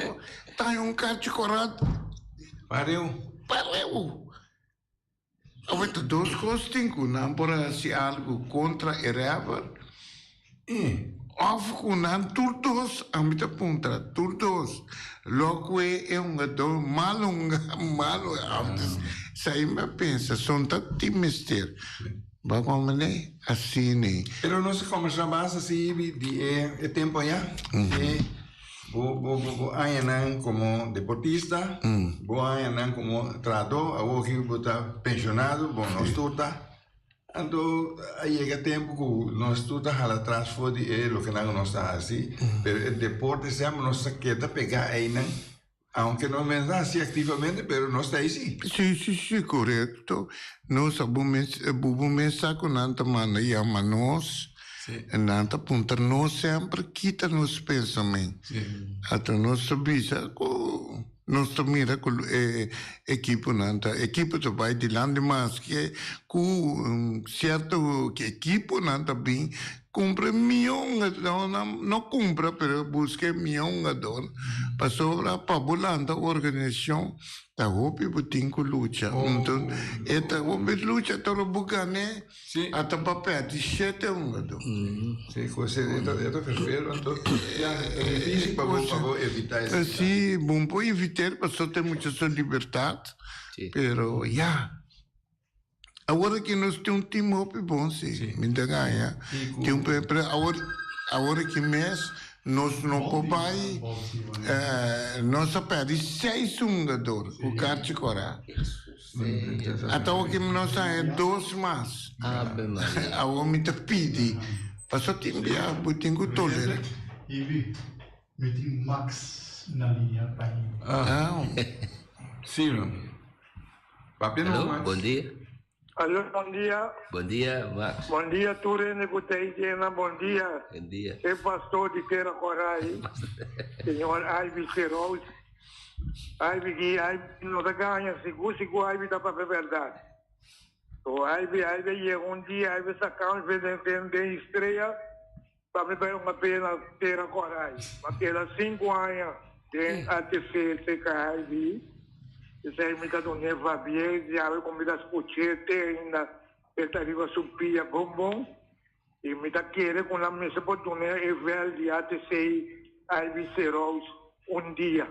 Speaker 4: ta haña un kachi kora
Speaker 1: Pareu.
Speaker 4: Pareu. Awe ta dos kos tin ku nan por hasi algu kontra e rèver òf ku nan tur dos, ami ta puntra tur dos, lo ku e hungadó mal hunga, malo antes sa mi a pensa son ta tin mester ba kon manera asina.
Speaker 1: Pero nos a kombersá basta así di e tempo ayá. Bo bo bo bo añanan komo deportista, bo añanan komo trahadó, awor aki bo ta penshonado, bon nos tur ta. Anto a yega tempu ku nos tur ta hala atras for di e lokenan ku nos ta hasi, pero e deporte semper nos ta keda pegá einan, aunke no mes ta hasi aktivamente, pero nos ta ei si.
Speaker 4: Si, si, si, korekto. Nos a bo mes, bo bo mes sa ku nan ta manda yama nos.
Speaker 1: Sí.
Speaker 4: Nan ta puntra nos semper kita nos pensament.
Speaker 1: Sí.
Speaker 4: Ata nos ta bisa ku nos ta mira ku e ekiponan ta ekipo ta bai dilanti maske ku sierto ekiponan ta bin kumpra mihó hungadornan no kumpra pero buska e mihó hungador pasobra pa bo lanta organisashon ta hopi bo tin ku lucha. Enton e ta hopi lucha toro bo gan'é.
Speaker 1: Sí.
Speaker 4: Ata pa pèrdè shete hungadó.
Speaker 1: Sí, ku esei e ta e ta ferfero anto ya ta difícil pa bo pa bo evitá esei.
Speaker 4: Sí, bo no por evit'é pasobra ta mucha su libertat,
Speaker 2: Sí.
Speaker 4: pero ya. Awor aki nos tin un tim hopi bon sí,
Speaker 1: Sí.
Speaker 4: mi ta gaña.
Speaker 1: I ku
Speaker 4: Tin un pero awor awor aki mes nos no por bai nos a pèrdè seis hungador ku karchi kòrá. Ata awor ki nos a haña dos mas.
Speaker 2: Ave Maria.
Speaker 4: Awor mi ta pidi, paso tin bia bo tin ku tolera.
Speaker 3: Ibi, mi tin Max na liña pa Ibi.
Speaker 4: Ah.
Speaker 1: Sí, no. Papia no,
Speaker 2: Aló,
Speaker 1: Max.
Speaker 2: bon dia.
Speaker 5: Aló, bon dia.
Speaker 2: Bon dia, Max.
Speaker 5: Bon dia tur hende ku ta ei djena, bon dia.
Speaker 2: Bon dia.
Speaker 5: E pastor di Tera Korai, señor Ivy Serous. Ivy ki Ivy no ta gaña, sigur sigur Ivy ta papia bèrdat. So Ivy Ivy a yega un dia Ivy saka mi den den den Estrella pa mi bai hunga p'e na Tera Korai. Mi a keda sinku aña den ATC serka Ivy. Esei mi ta dun'é Fabier diawe ku mi ta skuch'é te ainda e ta riba su pia bon bon. I mi ta kere ku nan mester por duna e vèl di ATC Ivy Serous un dia.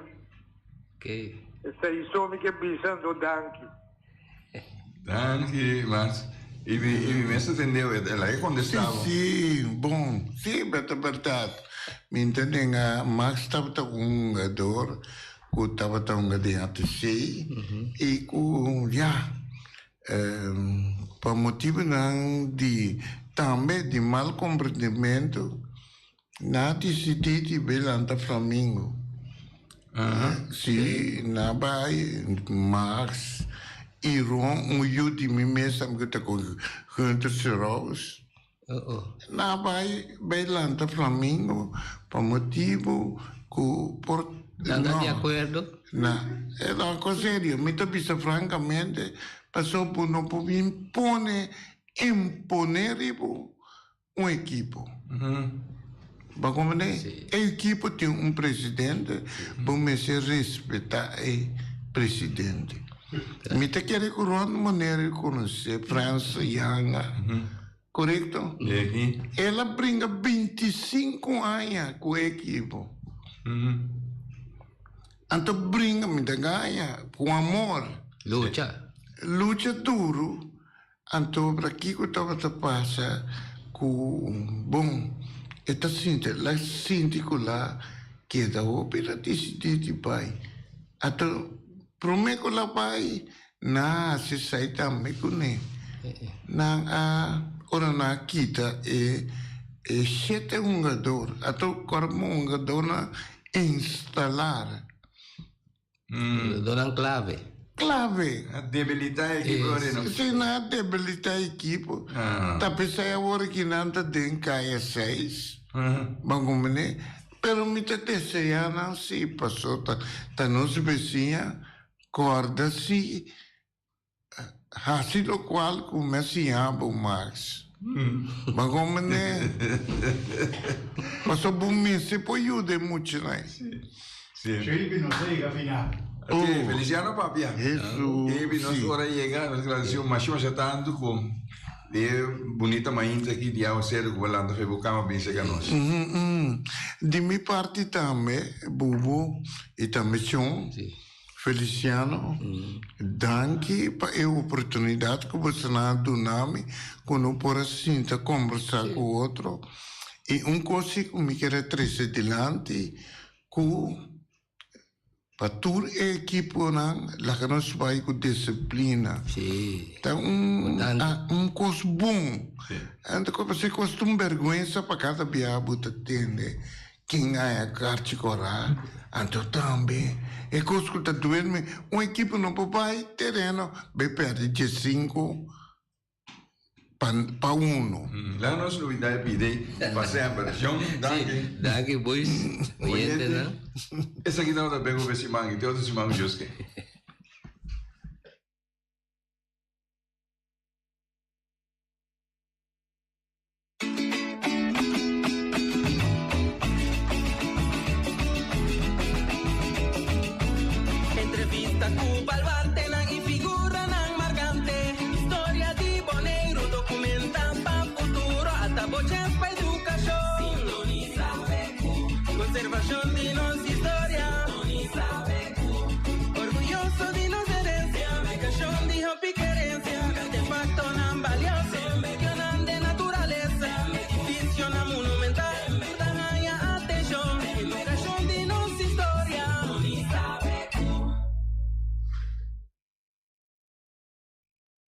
Speaker 5: Esei so mi ke bisa anto danki.
Speaker 1: Danki Max. I mi i mi mes ta tendeu e el a e kontestá bo.
Speaker 4: Si, si, bon. Si, ta bèrdat. Mi ta den a Max tabata un hungador ku tabata hunga den ATC i ku ya Pa motibunan di tambe di mal komprendimentu, nan a disidí di bai lanta Flamingo. Si, nan a bai Max i Ron, un yu di mi mes tambe ku ta ku Gunther Serous. Nan a bai bai lanta Flamingo pa motibu ku por.
Speaker 2: Nan ta di akuerdo?
Speaker 4: Na, e ta algo serio. Mi ta bisa frankamente, pasobra bo no por bin pone, imponé riba un ekipo. Bo a komprendé? E ekipo tin un presidente, bo mester respetá e presidente. Mi ta kere ku rònt manera di konosé Frans Janga, korekto? El a bringa bintisinku aña ku e ekipo. Anto bringa, mi ta gaña, ku amor.
Speaker 2: Lucha.
Speaker 4: Lucha duru. Anto ora kiko tabata pasa ku bon e ta sinti el a sinti ku la keda hopi el a disidí di bai. Anto promé ku el a bai. Nan a hasi esei tambe kuné. Nan a, ora nan a kita e e shete hungador, ato kòrp hungadornan instalar.
Speaker 2: Hungadornan klave.
Speaker 4: Klave.
Speaker 1: A debilitá e ekipo ora no.
Speaker 4: Si, nan a debilitá e ekipo. Ta p'esei awor ki nan ta den kaya seis. Ban kuminé. Pero mi ta deseá nan si, paso ta ta nos besiña Corda si haci locual cu mi a siña bo, Max. Ma como ne? Pasobra bo mester por yuda e muchanan.
Speaker 3: Shelby nos a yega final.
Speaker 1: Oh. Feliciano papia.
Speaker 4: Hesus.
Speaker 1: Ebi nos ora yega, nos gradecido masha masha tanto cu e bunita mainta aki di awaceru cu bo lanta fe bo cama bin seca nos.
Speaker 4: Di mi parti tambe, Bubu y tambe Chon. Feliciano, danki pa e oportunidad cu bosonan a duna mi cu no por a sinta combersa cu otro. Y un cos si cu mi kier a trece dilanti cu pa tur e ekiponan laga nos bay cu disciplina. Ta un un cos bon. Anto pasobra cos ta un berguensa pa cada bia bo ta tende Ken a karchi kora? Anto tambe e kos ku ta duerme un ekipo no por bai tereno bai perde diesinku pa pa unu.
Speaker 1: Laga nos lubida e pide pa semper. Shon, danki.
Speaker 2: Danki boys, oyentenan.
Speaker 1: Esaki tabata Bego Be Siman i te otro siman ku Dios ke.